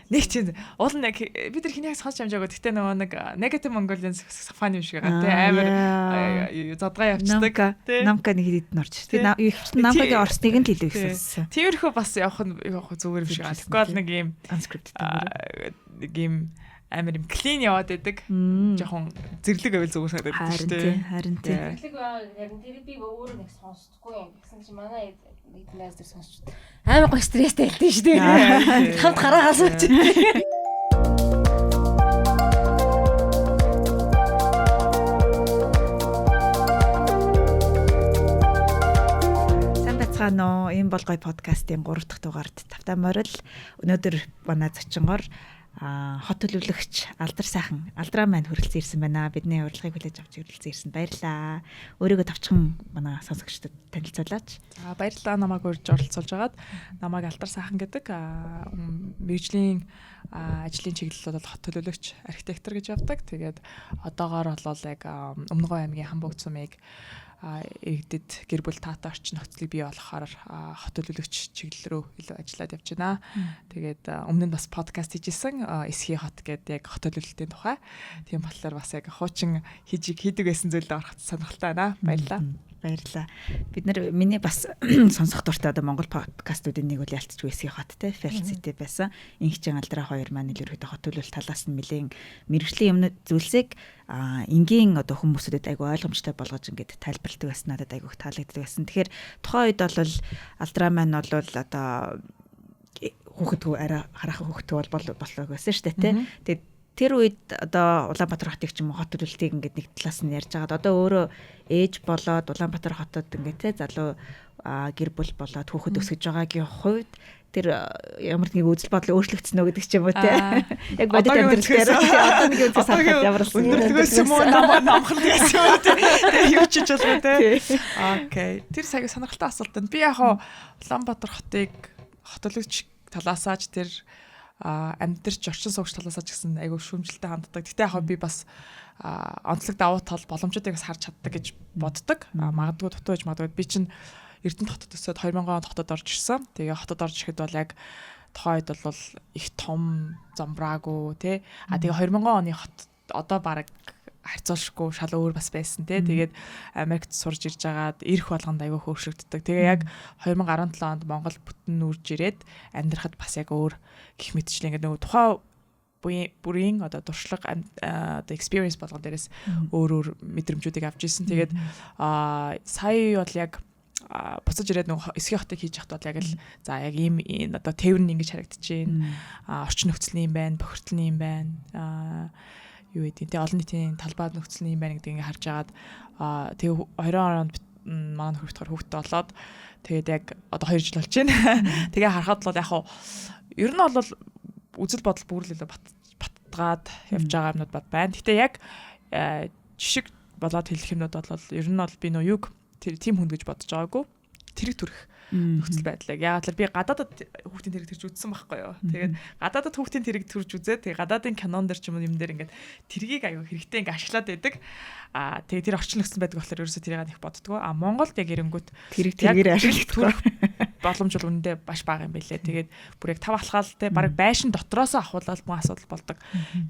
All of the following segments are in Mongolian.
Нэг чинь уул нь яг би тэр хэнийг сонсч амжаагүй. Гэтэ нөгөө нэг Negative Mongolians funny юм шиг байгаа тий. Амар задгаа явцдаг тий. Намка нэг хэд хэд орч. Тий. Ихвчлэн Намкагийн орсныг нь л илүү их сонссон. Тиймэрхүү бас явах нь явах зүгээр юм шиг байгаа. Тэгэхгүй бол нэг юм unscripted нэг юм амар юм clean яваад байдаг. Жохон зэрлэг байвал зүгээр санагддаг шүү дээ. Харин тий. Зэрлэг байгаа. Харин тэр би өөрөө нэг сонсдоггүй юм. Тэгсэн чинь манай нэг найз дээр сонсч амар гоё стресстэй хэлдэг шүү дээ. Хамт гараа галсууч. Сайн байцгаана уу? Энэ бол гоё подкастын 3 дахь дугаард тавтай морил. Өнөөдөр манай зочингоор хот төлөвлөгч Алдар сайхан Алдраа маань хүрэлцэн ирсэн байна. Бидний урилгыг хүлээж авч хүрэлцэн ирсэн. Баярлалаа. Өөрийгөө товчхон манай сонсогчдод танилцуулаач. За баярлалаа намайг урьж оролцуулж байгаад. Намайг Алдар сайхан гэдэг. Мэргэжлийн ажлын чиглэл бол хот төлөвлөгч, архитектор гэж явдаг. Тэгээд одоогоор бол яг Өмнөгов аймгийн Хамбогд сумыг иргэдэд гэр бүл таатай орчин нөхцөлийг бий болгохоор хот төлөвлөгч чиглэл рүү илүү ажиллаад явж байна. Тэгээд өмнө нь бас подкаст хийжсэн Эсхий хот гэдэг яг хот төлөвлөлтийн тухай. Тийм болохоор бас яг хуучин хийдэг байсан зүйлд орох сонирхолтой байна. Баярлалаа. Баярлалаа. Бид нар миний бас сонсох дуртай одоо Монгол подкастуудын нэг бол ялцчгүй Эсхий хот те Felt City байсан. Инхчин Алдраа хоёр маань л ерөөдөө хот төлөвлөлт талаас нь нэлээн мэргэжлийн юмнууд зүйлсийг энгийн одоо хүмүүсүүдэд айгүй ойлгомжтой болгож ингээд тайлбарладаг байсан, надад айгүй их таалагддаг байсан. Тэгэхээр тухайн үед бол Алдраа маань бол одоо хүүхэдгүй арай хараахан хүүхэдгүй бол болоог байсан шүү дээ те. Тэгээд тэр үед одоо Улаанбаатар хотыг ч юм уу хот төлөвлөлтийг ингээд нэг талаас нь ярьж байгаад одоо өөрөө ээж болоод Улаанбаатар хотод ингээд те залуу гэр бүл болоод хүүхэд өсгөж байгаагийн хувьд тэр ямар нэг үзэл бодол өөрчлөгдсөн үү гэдэг ч юм уу те. Яг бодит амьдрал дээр одоо нэг үзээс харахад ямар л өндөрлөгөөс юм уу намхал гэсэн юм уу те. Юу ч хийж болов те. Окей. Тэр сая сонирхолтой асуулт байна. Би яг хаа Улаанбаатар хотыг хот төлөвч талаасаа ч тэр амьдарч орчин суугч талаасаа ч гэсэн айгүй шүүмжлэлтэй ханддаг. Гэтэ яг би бас онцлог давуу тал боломжуудыг бас харж чаддаг гэж боддог. Магадгүй дутуу байж магадгүй. Би чинь Эрдэнэт хотод өсөөд 2000 онд хотод орж ирсэн. Тэгээ хотод орж ирэхэд бол яг тухайн үед бол их том зомбраагүй тий. А тэгээ 2000 оны хот одоо бараг харьцуулшгүй шал өөр бас байсан тий. Тэгээд Америкт сурж ирж байгаад ирэх болгонд айгүй хөөршөгддөг. Тэгээ яг 2017 онд Монгол бүтэн нүрж ирээд амьдрахад бас яг өөр гих мэтчлээ ингээд нөгөө тухайн бүрийн одоо туршлага одоо experience болгон дээрээс өөр өөр мэдрэмжүүдийг авч ирсэн. Тэгээд сая бол яг буцаж ирээд нөгөө эсхийн хотыг хийж явахад бол яг л за яг ийм одоо тээвэр нь ингэж харагдаж байна. Орчин нөхцөл нь юм байна, бохирдол нь юм байна. Юу гэдэг те олон нийтийн талбай нөхцөл нь юм байна гэдэг ингээ харж агаад тэгээ 22 онд манай нөхөр битгаар хүүхдтэй болоод тэгээд яг одоо 2 жил болж байна. Тэгээ харахад бол яг хуу ер нь бол үзэл бодол бүр л илүү батгаад явж байгаа юмнууд бод байна. Гэтэ яг жишг болоод хэлэх юмнууд бол ер нь бол би нөө юг тэр тийм хүнд гэж бодож байгаагүй. Тэрэг төрөх нөхцөл байдлыг. Яагаад л би гадаадад хүүхдийн тэрэг төрж үзсэн байхгүй юу. Тэгээд гадаадад хүүхдийн тэрэг төрж үзээд тэгээд гадаадын кинон дэр ч юм уу юм дээр ингээд тэргийг аюу хэрэгтэй ингээд ашиглаад байдаг. Аа тэгээд тэр орчин нөхцөл байдаг болохоор ерөөсөө тэрийг их боддгоо. А Монголд яг эрэнгүүт тэрэг тэргээр ашиглах боломж бол үнэндээ маш бага юм байлээ. Тэгээд бүр яг тав алхаал те бараг байшин дотроосоо ахуулаад мөн асуудал болдог.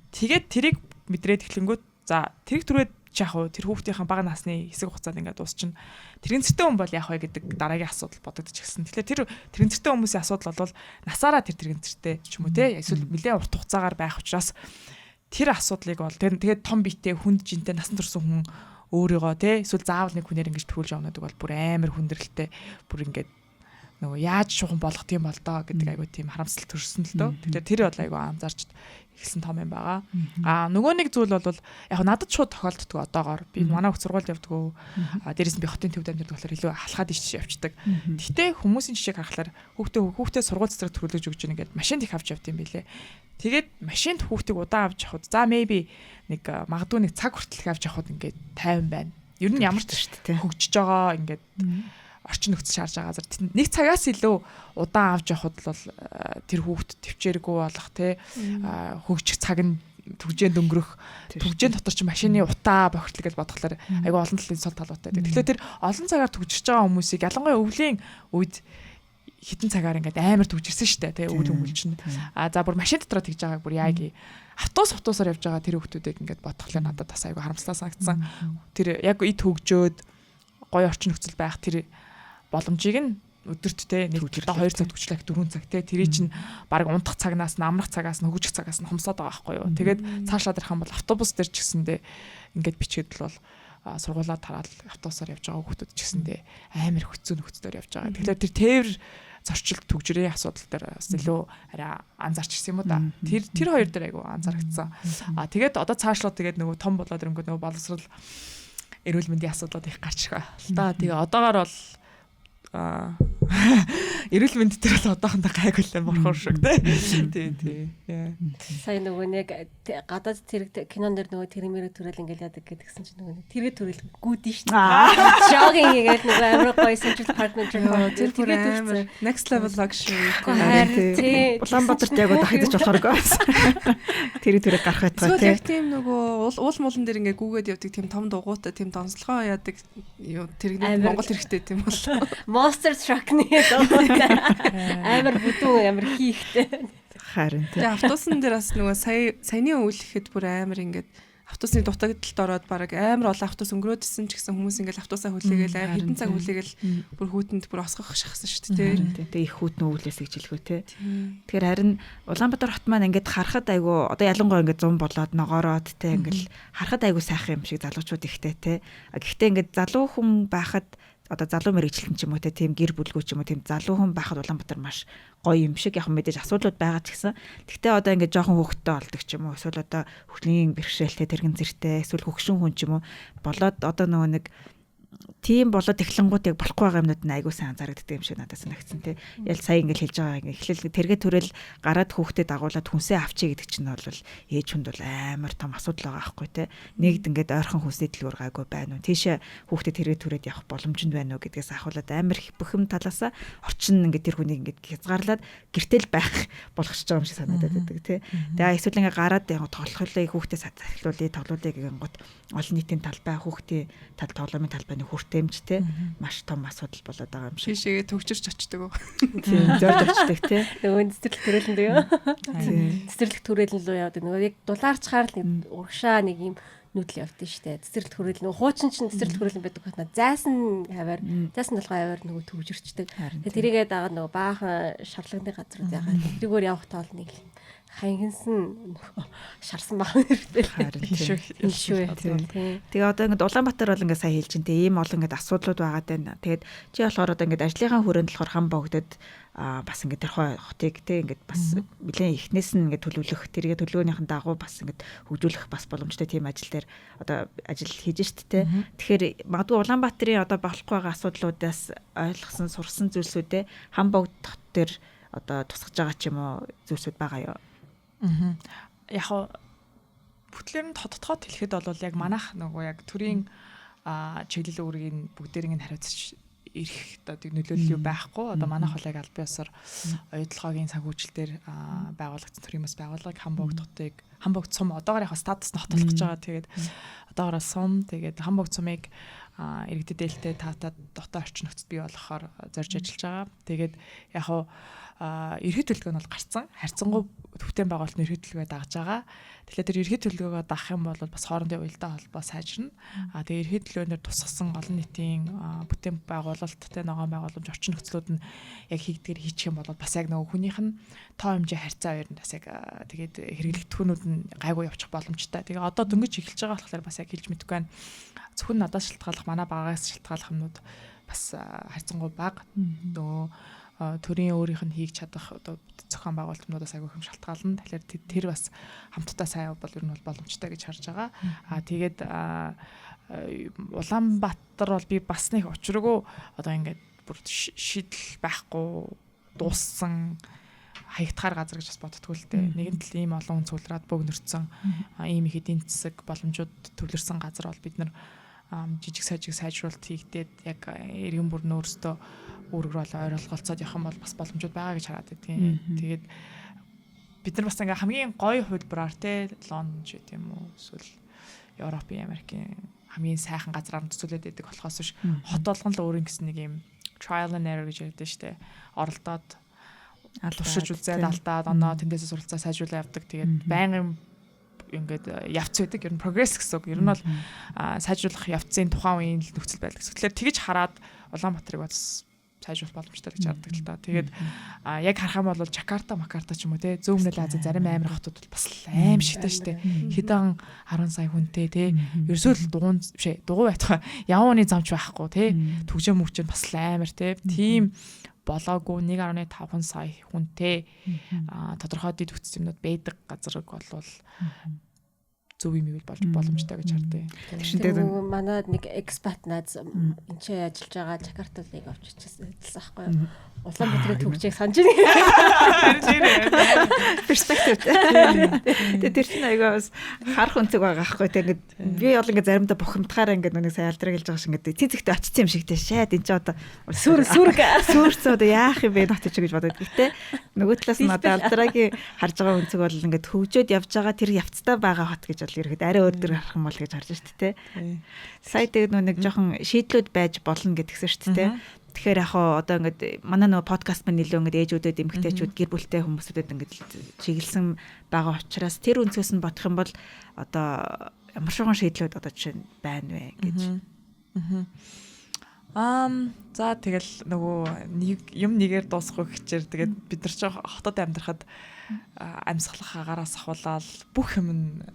Тэгээд тэрийг мэдрээд эхлэнгүүт за тэрэг түрээд яах вэ? Тэр хүүхдийнхээ бага насны хэсэг хугацаанд ингээд дуусчихна. Тэрэгцэртэй хүн бол яах вэ гэдэг дараагийн асуудал бодогдож гисэн. Тэгэхээр тэр тэрэгцэртэй хүмүүсийн асуудал бол насаараа тэр тэрэгцэртэй ч юм уу те эсвэл нэлээд урт хугацаагаар байх учраас тэр асуудлыг бол тэр тэгээд том биетэй хүнд жинтэй насан турсан хүн өөрийгөө те эсвэл заавал нэг хүнээр ингэж тгүүлж явна гэдэг бол бүр амар хүндрэлтэй бүр ингээд нөгөө яаж шугам болгох юм бол доо гэдэг айгуу тийм харамсал төрсөн л дөө. Тэгэхээр тэр бол айгуу анзаарч эхэлсэн том юм байгаа. Аа нөгөө нэг зүйл бол яг надад шууд тохиолддгоо одоогоор. Би манай хөх сургуульд явдггүй. Аа дээрээс нь би хотын төвд амьдардаг болохоор илүү халахад ич явцдаг. Гэтэ хүмүүсийн жишээг харахаар хүүхдээ сургууль цэцэрлэг төрүүлж өгч ийн ингээд машинд их авч явд юм билэ. Тэгээд машинд хүүхдийг удаан авч явхад за maybe нэг магадгүй нэг цаг хүртэл авч явхад ингээд 50 байна. Ер нь ямар ч хөгжиж байгаа ингээд орчин нөхцөл шаарж байгаа газар нэг цагаас илүү удаан авч явхад бол тэр хүүхд төвчээргүй болох те хөгжих цаг нь түгжээнд өнгөрөх түгжээн дотор чи машины утаа бохирдол гэж бодохлоор айгүй олон талын сул талуутай. Тэгэхээр тэр олон цагаар түгжиж байгаа хүмүүсийг ялангуяа өвлийн үед хитэн цагаар ингээд амар түгжирсэн штэ тий, үйл хүмүүлчин. А за бүр машин дотроо тэгж байгааг бүр яа гээ автобусаар явж байгаа тэр хүмүүсийг ингээд бодхолоо надад бас айгу харамслаа санагдсан. Тэр яг ит хөгжөөд гоё орчин нөхцөл байх тэр боломжийг нь өдөрт те 1 2 цаг төгчлэх 4 цаг те тэрий чинь баг унтах цагнаас нь амрах цагаас нь хөгжих цагаас нь хомсоод байгаа байхгүй юу. Тэгээд цаашлаад ирэх юм бол автобус дээр ч гэсэндээ ингээд бичгээд л бол сургуулаа тараал автобусаар явж байгаа хүүхдүүд ч гэсэндээ амар хөцөө нөхцлөөр явж байгаа. Тэгэхээр тэр тээвэр зорчилт түгжрийн асуудал дээр бас илүү арай анзаарч ирсэн юм уу да. Тэр хоёр дээр айгу анзаарчихсан. А тэгээд одоо цаашлаад тэгээд нөгөө том болоод ирэнгүүт нөгөө боловсрал эрүүл мэндийн асуудлууд их гарч ирэх л да. Тэгээ одоогоор бол эрүүл мэнд дээр бол одоохондоо гайгүй л морхоор шиг тий. Тий, тий. Сая нөгөө нэг гадаад тэрэг кинон дэр нөгөө тэрмэрэг төрөл ингээл яадаг гэдгсэн чинь нөгөө нэг тэрэг төрөл гүйдэн шүү дээ. Jogging ингээд нөгөө амар гоё Central Park тэр бүр амар next level luxury. Тий. Улаанбаатарт яг одоо хайдаж болохооргүй. Тэрэг төрийг гарах байтугай тий. Яг тийм нөгөө уул муулан дээр ингээ гүгээд явдаг тийм том дугуйтай тийм донслогоо яадаг юу тэрэг Монгол хэрэгтэй тийм бол. Monster truck-ны дугуйтай. Амар бүдүүн амар хийхтэй. Харин тий. Тэгээ автобусан дээр бас нөгөө сая саяны үйл ихэд бүр амар ингээд автобусны дутагдaltaд ороод бараг амар олон автобус өнгөрөөдсөн ч гэсэн хүмүүс ингээд автобусаа хүлээгээл амар хэдэн цаг хүлээгээл бүр хүүтэнд бүр осгох шахсан шүү дээ тий. Тэгээ их хүүтэн өвлөөс гэж хэлэхүү тий. Тэгэхээр харин Улаанбаатар хот маань ингээд харахад айгу одоо ялангуяа ингээд зум болоод ногоороод тий ингээд харахад айгу сайхан юм шиг залуучууд ихтэй тий. Гэхдээ ингээд залуу хүн байхад одоо залуу мэрэгчлэн ч юм уу те тийм гэр бүлгүй ч юм уу тийм залуу хүн байхад Улаанбаатар маш гоё юм шиг яг мэдээж асуудлууд байгаа ч гэсэн тэгтээ одоо ингээд жоохон хүүхэдтэй болдог ч юм уу эсвэл одоо хөгжлийн бэрхшээлтэй тэрэгэн зэртэй эсвэл хөгшин хүн ч юм уу болоод одоо нөгөө нэг тийм болоод эхлэнгуут яг болохгүй байгаа юмнууд нь айгуу сайн анзаарагддаг юм шиг надад санагдсан тий. Ял сая ингээл хэлж байгаа ингээ эхлэл тэргээ төрөл гараад хүүхдэд дагуулад хүнсээ авчий гэдэг чинь бол ээж хүнд бол амар том асуудал байгаа байхгүй тий. Нэгд ингээд ойрхон хүнсний дэлгүүр гайгүй байна уу? Тийшээ хүүхдэд тэргээ түрээд явах боломж нь байна уу гэдгээс ахуулаад амар их бүх юм талаасаа орчин ингээд тэр хүнийг ингээд хязгаарлаад гэртэл байх болгочихж байгаа юм шиг санагдаад байдаг тий. Тэгээ эсвэл ингээ гараад яг тоглохлоо хүүхдэд сахилуулъя тоглуулъя гэнгүүт олон нийтийн талбай хүүхдийн тал тоглоомын талбайны хүртээмжтэй маш том асуудал болоод байгаа юм шиг. Тийшээгээ төгчөрч очдөг. Тийм, зорж очдөг тий. Нөгөө цэцэрлэг төрөлөнд юу? Цэцэрлэг төрөлн рүү явдаг. Нөгөө яг дулаарчхаар л нэг урагшаа нэг юм нүүдэл явдсан шүү дээ. Цэцэрлэг төрөл нөгөө хуучин чинь цэцэрлэг төрөлн байдаг байна. Зайсан хаваар, зайсан толгой хаваар нөгөө төвжирчдэг. Тэгээ тэрийгээ дагаад нөгөө баахан шарлагны газрууд ягаад тэрүүгээр явах тоол нэг л хаягнсан нөгөө шарсан баг нэртэй. Харин шүү. Тэгээ одоо ингээд Улаанбаатар бол ингээд сая хэлж чинь тийм ийм олон ингээд асуудлууд байгаа даа. Тэгээд чи болохоор одоо ингээд ажлынхаа хүрээнд болохоор хам богдод бас ингээд тэр хотыг те ингээд бас нэлээд эхнээс нь ингээд төлөвлөх тэргээ төлөвлөгөөнийхэн дагуу бас ингээд хөгжүүлэх бас боломжтой тийм ажил дээр одоо ажил хийж шít те. Тэгэхээр магадгүй Улаанбаатарын одоо болохгүй байгаа асуудлуудаас ойлгосон сурсан зүйлсүүдээ хам богд хот дээр одоо тусгаж байгаа ч юм уу зүйлсүүд байгаа юу? Яг бүтлэр нь тодтогоод хэлэхэд бол яг манайх нөгөө яг төрийн чиглэл үүргийг бүгдээрийг нь хариуцж ирэх одоо нөлөөлөл юу байхгүй. Одоо манайх бол яг аль биесээр оюутлогын санхүүжилтээр байгуулагдсан төрийн бас байгууллага хам богд хотыг хам богд сум одоогоор яг статус нь хотолох гэж байгаа. Тэгээд одоогоор сум тэгээд хам богд сумыг иргэдэд ээлтэй таатаад дотоо орчин нөхцөл бий болгохоор зорж ажиллаж байгаа. Тэгээд яг хуу ерхий төлөвлөгөө нь бол гарцсан. Харьцангуй төвтэй байгуулалт нь ерхий төлөвлөгөө дагаж байгаа. Тэгэхээр тэр ерхий төлөвлөгөөгөө дагах юм бол бас хоорондын уялдаа холбоо сайжирна. Тэгээ ерхий төлөвлөгөөнөөр тусгасан олон нийтийн бүтээн байгуулалт, тэ ногоон байгууламж, орчин нөхцлүүд нь яг хийгдгээр хийчих юм бол бас яг нөгөө хүнийх нь тоо хэмжээ харьцаа хоёр нь бас яг тэгээд хэрэглэгдэхүүнүүд нь гайгүй явчих боломжтой. Тэгээ одоо дөнгөж эхэлж байгаа болохоор бас яг хэлж мэдэхгүй байна. Зөвхөн надаас шалтгааллах, манай багаас шалтгааллах юмнууд бас харьцангуй бага. Нөгөө төрийн өөрийнх нь хийж чадах одоо зохион байгуулалтнуудаас айгүй хэм шалтгаална. Тэгэхээр тэр бас хамтдаа сайн бол ер нь бол боломжтой гэж харж байгаа. Тэгээд Улаанбаатар бол би бас нэг учиргүй одоо ингээд бүр шийдэл байхгүй дууссан хаягдхаар газар гэж бас боддгоо л дээ. Нэгэн тал ийм олон хүн цуглараад бөгнөрцөн ийм их эдийн засаг боломжууд төвлөрсөн газар бол бид нар жижиг сажиг сайжруулалт хийгдээд яг иргэн бүр нь өөрсдөө үүрэг рүү ойролцоолцоод явах юм бол бас боломжууд байгаа гэж хараад байдгийн. Тэгээд бид нар бас ингээ хамгийн гоё хувилбараар те Лондон ч гэдэм юм уу эсвэл Европын, Америкийн хамгийн сайхан газраар төсөөлөд байдаг болохоос биш хот болгон л өөрийн гэсэн нэг юм Trial and error гэж ярьдэн штэ. Оролдоод туршиж үзээд, алдаад, оноо тэндээсээ суралцаа, сайжруулаа явдаг. Тэгээд байнгын ингээд явц байдаг. Ер нь прогресс гэсэн үг. Ер нь бол сайжруулах явцын тухайн үеийн л нөхцөл байдал гэсэн. Тэгэхээр тэгж хараад Улаанбаатарыг бас сайжруулах боломжтой гэж хардаг л та. Тэгээд яг харах юм бол Жакарта, Макарта ч юм уу, те, Зүүн Өмнөд Азийн зарим амар хотууд бол бас аимшигтай штэ. Хэдэн 10 сая хүнтэй, те. Ерөөсөө л дугуун биш ээ, дугуй байтугай явууны замч байхгүй, те. Түгжээ мүгжээ бас л амар, те. Тийм болоогүй 1.5 сая хүнтэй тодорхой дэд бүтц юмнууд байдаг газарг болвол зөв юм ивэл болж боломжтой гэж хардیں۔ Тэр чинь манай нэг expat найз энэ ч ажиллаж байгаа, Жакартад нэг авч ирчихсэн байхгүй юу? Улаанбаатарын түгжээг санаж байна. Перспектив. Тэгээ тэр чинь айгаа бас харах өнцөг байгаа байхгүй. Тэг ингээд би бол ингээд заримдаа бухимдахаараа ингээд нэг сая алдраг хэлж байгаа шиг ингээд цэцэгтэй очсон юм шиг те, шаад энэ ч одоо сүр сүрг сүрцэн одоо яах юм бэ нот чи гэж бодод. Гэтэ нөгөө талаас нь одоо алдрагийн харж байгаа өнцөг бол ингээд хөгжөөд явж байгаа, тэр явцтай байгаа хот гэж бол ерөөд арай өөр дөр харах юм бол гэж харж шít те. Сая тэгээд нөгөө нэг жоохон шийдлүүд байж болно гэдгсэн шүү дээ. Тэгэхээр яг хоо одоо ингээд манай нөгөө подкаст маань илүү ингээд ээжүүдэд, эмэгтэйчүүд, гэр бүлтэй хүмүүсүүдэд ингээд чиглэсэн байгаа учраас тэр өнцгөөс нь бодох юм бол одоо ямар шуган шийдлүүд одоо жишээ нь байна вэ гэж. За, тэгэл нөгөө нэг юм нэгээр дуусгах хичээр тэгээд бид нар ч хотод амьдрахад амьсгалах агаараас ахуулаад бүх юм нь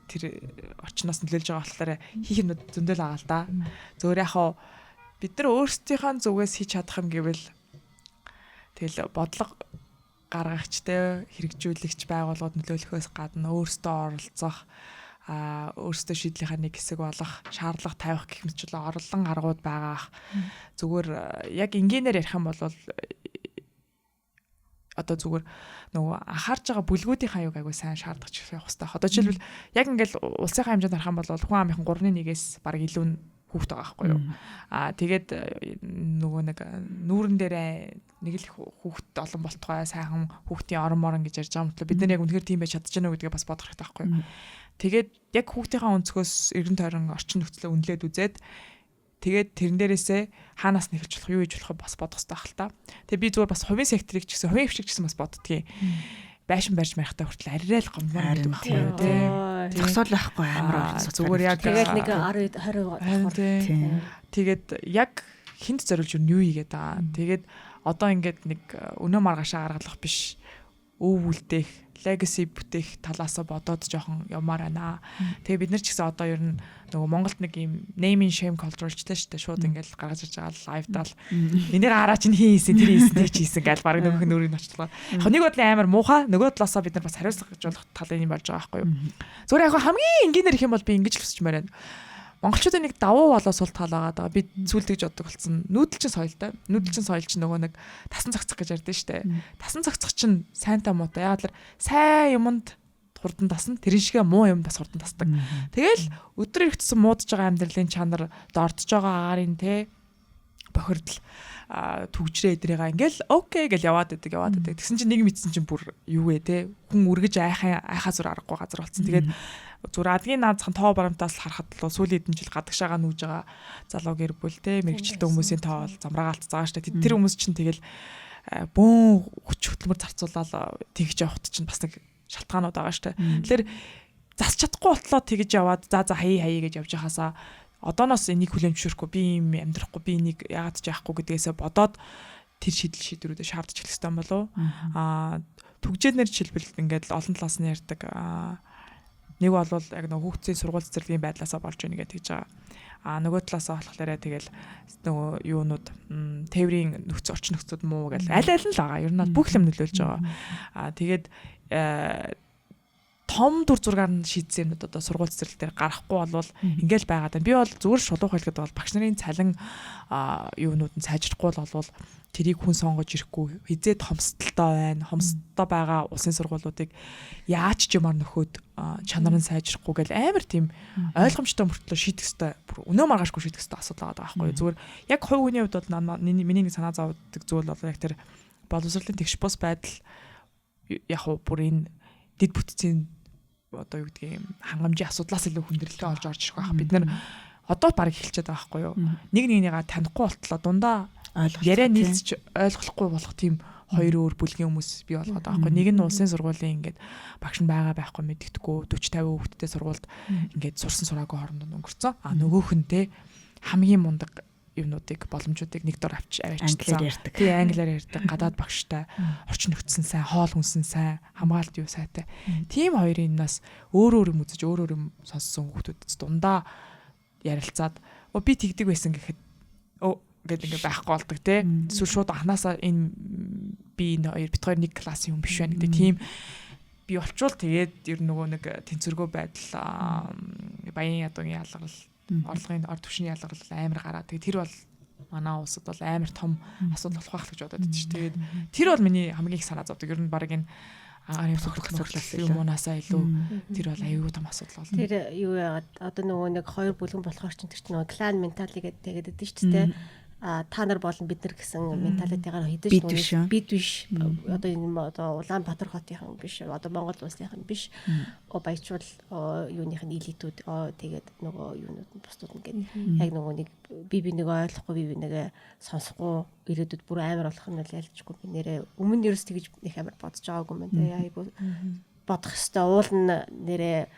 тэр орчноос нөлөөлж байгаа болохоор хийх юмнууд зөндөл байгаа л да. Зөөр яг хаа бид нар өөрсдийнхөө зүгээс хийж чадах юм гэвэл тэгэл бодлого гаргагч те, хэрэгжүүлэгч байгууллагууд нөлөөлөхөөс гадна өөрсдөө оролцох, өөрсдөө шийдлийнхаа нэг хэсэг болох, шаардлага тавих гэх мэтчлэн орлон аргууд байгаа. Зүгээр яг энгийнээр ярих юм бол одоо зүгээр нөгөө анхаарч байгаа бүлгүүдийн аюуг айгуу сайн шаардах явах хэрэгтэй. Одоо жишээлбэл, яг ингээл улсынхаа хэмжээнд харах юм бол хүн амынхан 3-1-ээс бараг илүү нь хүүхэд байгаа байхгүй юу. Тэгээд нөгөө нэг нүүрэн дээрээ нэг л хүүхэд олон болтугай, сайхан хүүхдийн орон морон гэж ярьж байгаа мөртлөө бид нар яг үнэхээр тийм байж чадаж байна уу гэдгээ бас бодох хэрэгтэй байхгүй юу. Тэгээд яг хүүхдийнхаа өнцгөөс эргэн тойрон орчин нөхцлөө үнэлээд үзээд, тэгээд тэрэн дээрээсээ хаанаас нь эхэлж болох, юу хийж болох бас бодох хэрэгтэй байх л та. Тэгээ би зүгээр бас хувийн секторыг ч гэсэн, хувийн хвшиг ч гэсэн бас боддгийн. Байшин барьж марихтаа хүртэл арай л гомдмоор байдаг байхгүй юу, тий. Зогсоол байхгүй, амар орцсон. Зүгээр яг тэгэл нэг 10 20. Тэгээд яг хинт зориулж юу хийгээд байгаа. Тэгээд одоо ингээд нэг өнөө маргаашаа гаргалах биш, өв үлдээх, legacy бүтээх талаасаа бодоод жоохон явмаар байна. Тэгээ бид нар ч гэсэн одоо ер нь нөгөө Монголд нэг юм name and shame culture болчтой шүү дээ. Шууд ингээл гаргаж ирж байгаа live-дал энийг хараа чинь хин хийсэн, тэр хийсэн, тэр хийсэн гэж баг нөгөөх нь өөрийг нь очлоо. Яг нэг бодлын амар муухай, нөгөө талаасаа бид нар бас хариуцлага гэж болох талын юм болж байгаа байхгүй юу. Зүгээр яг хамгийн энгийнээр их юм бол би ингэж л хүсчмээр байна. Монголчуудын нэг давуу болоо сул тал байгаа даа. Би зүйлд гэж боддог болсон. Нүүдэлчин соёлтой. Нүүдэлчин соёл чинь нөгөө нэг тасан цогцох гэж ярьдэн штэ. Тасан цогцох чинь сайнтай муутай. Яг л сайн юмд хурдан тасна. Тэрэн шигэ муу юм бас хурдан тасдаг. Тэгэл өдөр ирэх тусам муудаж байгаа амьдралын чанар, дордож байгаа агаарын те бохирдол, түгжрээ эдрийга ингээл окей гэл яваад байдаг, яваад байдаг. Тэгсэн чинь нэг мэдсэн чинь бүр юу вэ, те, хүн үргэж айхаа айхаа зүр аргагүй газар болсон. Тэгээд зүгээр адгийн наазхан тоо барамтаас л харахад л сүүлийн хэдэн жил гадагшаага нүүж байгаа залуу гэр бүл те, мэрэгчлээ хүмүүсийн тоо бол замраагаа алдцгаа штэ. Тэр хүмүүс чинь тэгэл бөөн хүч хөдөлмөр зарцуулаад тэгж явахт чинь бас нэг шалтгаанууд байгаа штэ. Тэгэхээр засч чадахгүй болтлоо тэгж яваад за за хаяа хаяа гэж явж байхасаа одооноос энийг хүлээн зөвшөөрөхгүй, би юм амьдрахгүй, би энийг яагаад ч яахгүй гэдгээсээ бодоод тэр шийдэл шийдвэрүүдээ шаардаж эхлэх хэрэгтэй болов. Түгжээнээр жишээлбэл ингээд олон талаас нь ярьдаг. Нэг бол яг нөгөө хүүхдийн сургууль цэцэрлэгийн байдлаасаа болж байна гэж тэгж байгаа. Нөгөө талаасаа болохоор тэгэл нөгөө юунууд, тээврийн нөхцөл, орчин нөхцөлд муу гэл аль аль нь л байгаа. Ер нь бол бүх юм нөлөөлж байгаа. Тэгээд том дүр зургаар нь шийдсэн юмнууд одоо сургууль цэцэрлэг дээр гарахгүй болвол ингээл байгаад байна. Би бол зүгээр шулуух хэлэхэд бол багш нарын цалин юунууд нь сайжрахгүй бол тэрийг хүн сонгож ирэхгүй, хизээ томсдолтой байна. Хомсдолтой байгаа улсын сургуулиудыг яаж ч юмар нөхөд чанар нь сайжрахгүй гэл амар тийм ойлгомжтой мөртлөө шийдэх ёстой. Бүр өнөө маргаашгүй шийдэх ёстой асуудал байгаа байхгүй юу. Зүгээр яг хувь хүний хувьд бол миний нэг санаа зовдөг зүйл бол яг тэр боловсролын тэгш бус байдал яг уу бүр энэ дэд бүтцийн одоо юу гэдгийг хангамжийн асуудлаас илүү хүндрэлтэй олж орж ирэх байх. Бид нар Одоо баг эхэлчихэд байгаа байхгүй юу? Нэг нэгнийгаа танихгүй болтлоо дундаа яриа нийлцэж ойлгохгүй болох тийм хоёр өөр бүлгийн хүмүүс бий болгоод байгаа байхгүй. Нэг нь улсын сургуулийн ингээд багш нь байгаа байхгүй мэддэхгүй 40 50 хүүхэдтэй сургуульд ингээд сурсан сураагүй хооронд өнгөрцөн. А нөгөөх нь те хамгийн мундаг юмнуудыг, боломжуудыг нэг дор авч авчилсан. Англиар ярьдаг. Тий, англиар ярьдаг, гадаад багштай, орчин нөхцөл сайн, хоол хүнсэн сайн, хамгаалалт юу сайтай. Тийм хоёрын нас өөр өөр юм үзэж, өөр өөр юм сонссон хүүхдүүд дундаа ярилцаад би тэгдэг байсан гэхэд өө гэд ингээ байхгүй болдог те. Эсвэл шууд анханасаа энэ би энэ хоёр бит хоёр нэг классын хүн биш байна гэдэг тийм би болчвол тэгээд ер нь нөгөө нэг тэнцвэргүй байдал, баян ядуугийн ялгарл, орлогын ор түвшний ялгарл амар гараа. Тэгээд тэр бол манай улсад бол амар том асуудал болох байх гэж бодоод байдаг ш. Тэгээд тэр бол миний хамгийн их санаа зовдөг. Ер нь баг энэ агаарын цогцлоос юмунаасаа илүү тэр бол аюул том асуудал болно. Тэр юу яагаад одоо нөгөө нэг хоёр бүлгэн болохоор чинь тэр чинь нөгөө clan mentality гэдэг тэгээд өгдөн шүү дээ. А та нар болон бид нар гэсэн mentality гаар хэдэж нөгөө бид биш, одоо энэ одоо Улаанбаатар хотынхан биш, одоо Монгол улсынхан биш, баячвал юуных нь элитүүд, тэгээд нөгөө юунууд нь бусдууд нь гээд яг нөгөө нэг би би нэг ойлгохгүй, би би нэг сонсохгүй ирээдүйд бүр амар болох нь бол ялчгүй. Би нэрээ өмнө нь ерөөс тэгж их амар бодож байгаагүй юм байна. Айгу бодох хэвээр уул нь нэрээ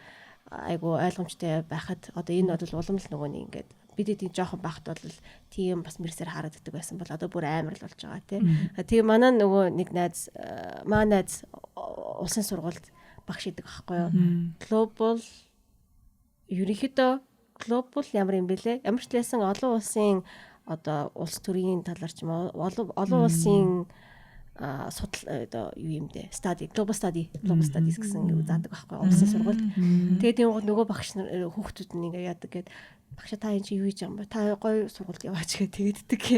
айгу ойлгомжтой байхад одоо энэ бол улам л нөгөө нэг ингээд бид эдийн жоохон байхад бол тийм бас мэрсээр харагддаг байсан бол одоо бүр амар л болж байгаа тий. Тэгээ манай нөгөө нэг найз, маа найз улсын сургуульд багш идэг байхгүй юу. Global, ерөнхийдөө global ямар юм бэлээ? Ямар ч лээсэн олон улсын одоо улс төрийн талаар ч юм уу, олон улсын судал одоо юу юм бэ? Study, global study, global studies гэсэн юу заадаг байхгүй улсын сургуульд. Тэгээд юм нөгөө багш нар хүүхдүүд нь ингээ яадаг гээд, багшаа, та энэ чи юу хийж байгаа юм бэ? Та гоё сургуульд яваач гэ тэгддэг гэ.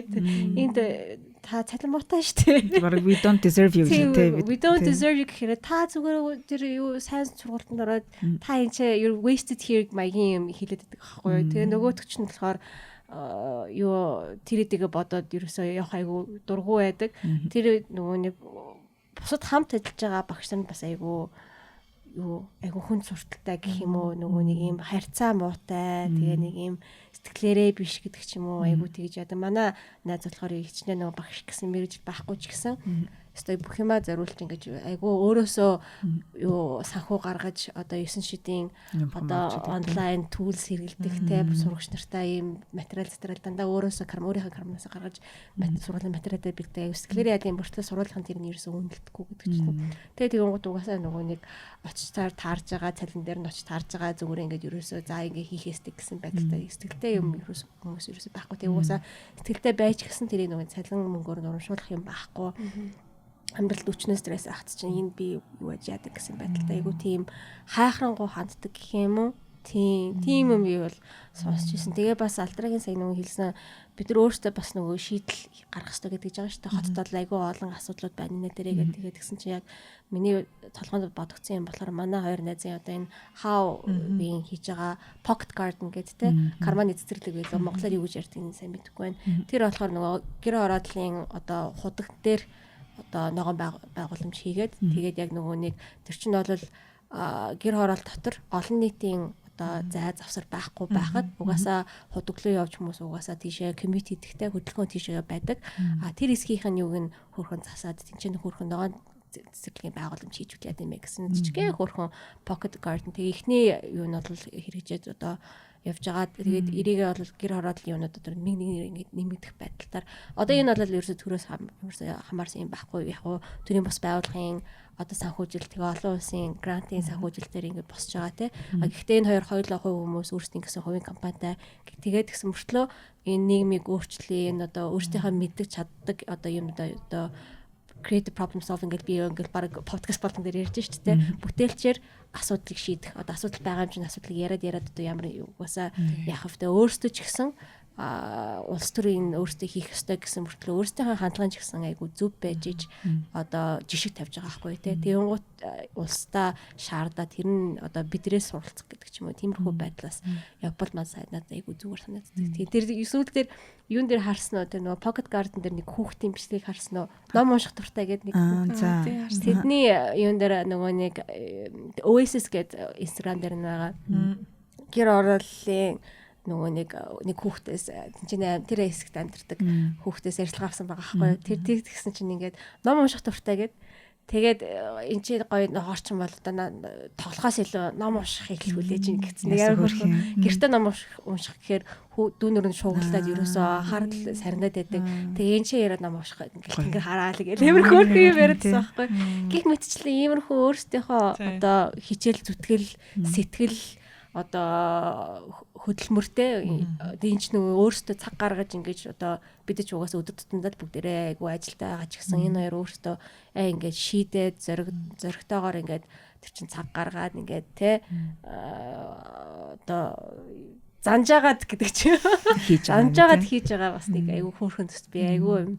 Энд та цалин муутай шүү дээ. Бараг we don't deserve you гэх тээ. We don't deserve you гэхээр та зүгээр тэр юу сайн сургуультанд ороод та энэ чи you're wasted here маягийн юм хэлээд байдаг байхгүй юу. Тэгээ нөгөөдөг чинь болохоор юу тэр эдгээ бодоод ерөөсөө явах айгу дургу байдаг. Тэр нөгөө нэг бусад хамт ажиллаж байгаа багш нар бас айгу юу айгу хүн сурталтай гэх юм уу, нөгөө нэг юм харьцаа муутай, тэгээ нэг юм сэтгэлээрээ биш гэдэг ч юм уу, айгу тэгж яадаг. Манай найз болохоор хичнээн нөгөө багш гэсэн мэргэжил байхгүй ч гэсэн өстой бүх юмаа зориулж ингэж айгу өөрөөсөө юу санхүү гаргаж одоо 9 шидийн одоо онлайн tools хэрэглэдэг те, сурагч нартай ийм материал материал дандаа өөрөөсөө өөрийнхөө карманаас гаргаж сургуулийн материалаа бэлдэг. Айгу сэтгэлээр яа гэм мөртлөө сургуулийн тэр нь ерөөсөө үнэлдэхгүй гэдэг чинь. Тэгээ тэгэн гут угаасаа нөгөө нэг очиж таарж байгаа цалин дээр нь очиж таарж байгаа, зүгээр ингээд ерөөсөө за ингээ хийх ёстой гэсэн байдалтай сэтгэлтэй юм ерөөсөө хүмүүс ерөөсөө байхгүй. Тэгээ угаасаа сэтгэлтэй байж гисэн тэрийг нөгөө цалин мөнгөөр нурамшуулах юм байхгүй, амьдралд өчнөө стресс ахт чинь энд би юу яаж яадаг гэсэн байдалтай айгу тийм хайхрангуй ханддаг гэх юм уу. Тийм юм би бол сонсч ирсэн. Тэгээ бас Алтрагийн сая нөгөө хэлсэн, бид нар өөрсдөө бас нөгөө шийдэл гаргах хэрэгтэй гэдэг байгаа шүү дээ. Хотод бол айгүй олон асуудлууд байна нэ дээрээ гэдэг. Тэгээд тэгсэн чинь яг миний толгойд бодогдсон юм болохоор манай хоёр найзын одоо энэ how-ийн хийж байгаа pocket garden гэдэг те, карманы цэцэрлэг байлаа. Монголоор юу гэж ярьдгийг сайн мэдэхгүй байна. Тэр болохоор нөгөө гэр хорооллын одоо худаг дээр одоо ногоон байгууламж хийгээд, тэгээд яг нөгөө нэг тэр чинь бол гэр хороол дотор олон нийтийн одоо зай завсар байхгүй байхад угаасаа худаглуу явж хүмүүс угаасаа тийшээ commute хийдэгтэй, хөдөлгөөн тийшээ байдаг. А тэр хэсгийнх нь юуг нь хөөрхөн засаад тэнцэн хөөрхөн ногоон цэцэрлэгийн байгууламж хийж үл яа юм бэ гэсэн жижигхэн хөөрхөн pocket garden. Тэгээ эхний юу нь бол хэрэгжээд одоо явж байгаа. Тэгээд эрийгээ бол гэр хорооллын юунууд одоо нэг нэг ингээд нэмэгдэх байдалтаар. Одоо энэ бол ерөөсө төрөөс хамаарсан юм байхгүй. Яг уу төрийн бус байгууллагын одоо санхүүжилт, тэгээ олон улсын грантын санхүүжилтээр ингээд босч байгаа тий. А гэхдээ энэ хоёр хоёулаа хувь хүмүүс, өөрсдийн гэсэн хувийн компанитай. Тэгээд тэгсэн мөртлөө энэ нийгмийг өөрчлөе, энэ одоо өөрсдийнхөө мэддэг чаддаг одоо юм одоо creative problem solving гэж би ингээл баг подкаст болгон дээр ярьж шүү дээ. Бүтээлчээр асуудлыг шийдэх. Одоо асуудал байгаа юм чинь асуудлыг яриад яриад одоо ямар угаасаа яах вэ? Өөрсдөө ч гэсэн улс төрийн өөрсдөө хийх ёстой гэсэн мөртлөө өөрсдийнхөө хандлагын ч гэсэн айгу зөв байж иж одоо жишг тавьж байгаа байхгүй тий. Тэгэнгუთ улсдаа шаардаад тэр нь одоо бидрээс суралцах гэдэг ч юм уу, тиймэрхүү байдлаас явбал маа сайн надад айгу зүгээр санагддаг. Тэгээ тэр сүүл дээр юун дээр харсан уу, тэр нөгөө pocket garden дээр нэг хүүхдийн бичлэгийг харсан уу? Ном унших дуртай гэдэг нэг. Тэдний юун дээр нөгөө нэг Oasis гэдэг Instagram дээр нь байгаа. Гэр орооллын Нөгөө нэг хүүхдээс тэнцэнэ тэр хэсэгт амьдардаг хүүхдээс ярилцлага авсан байгаа байхгүй юу. Тэр тэгсэн чинь ингээд ном унших дуртай гэд. Тэгээд эн чинь гоё орчин бол одоо тоглохоос илүү ном уншихыг л хүлээж ин гэсэн. Нэг амар хөөрхөн гэртээ ном унших гэхээр дүүнөр нь шуугилдаад ерөөсөө анхаарал сарнаад байдаг. Тэгээ эн чинь яриад ном унших ингээл тэнгэр хараал гэл амар хөөрхөн юм яриадсан байхгүй. Гэх мэтчлэн иймэрхүү өөрсдийнхөө одоо хичээл зүтгэл, сэтгэл, одоо хөдөлмөртэй энэ ч нөгөө өөрсдөө цаг гаргаж ингэж одоо бид ч угаасаа өдөр тутамдаа л бүгдээрээ айгу ажилдаа байгаа ч гэсэн энэ хоёр өөрсдөө ингээд шийдээд зоригтойгоор ингээд тэр чин цаг гаргаад ингээд те одоо занжаагаад гэдэг чинь занжаагаад хийж байгаа бас нэг айгу хөөрхөн төст би айгу юм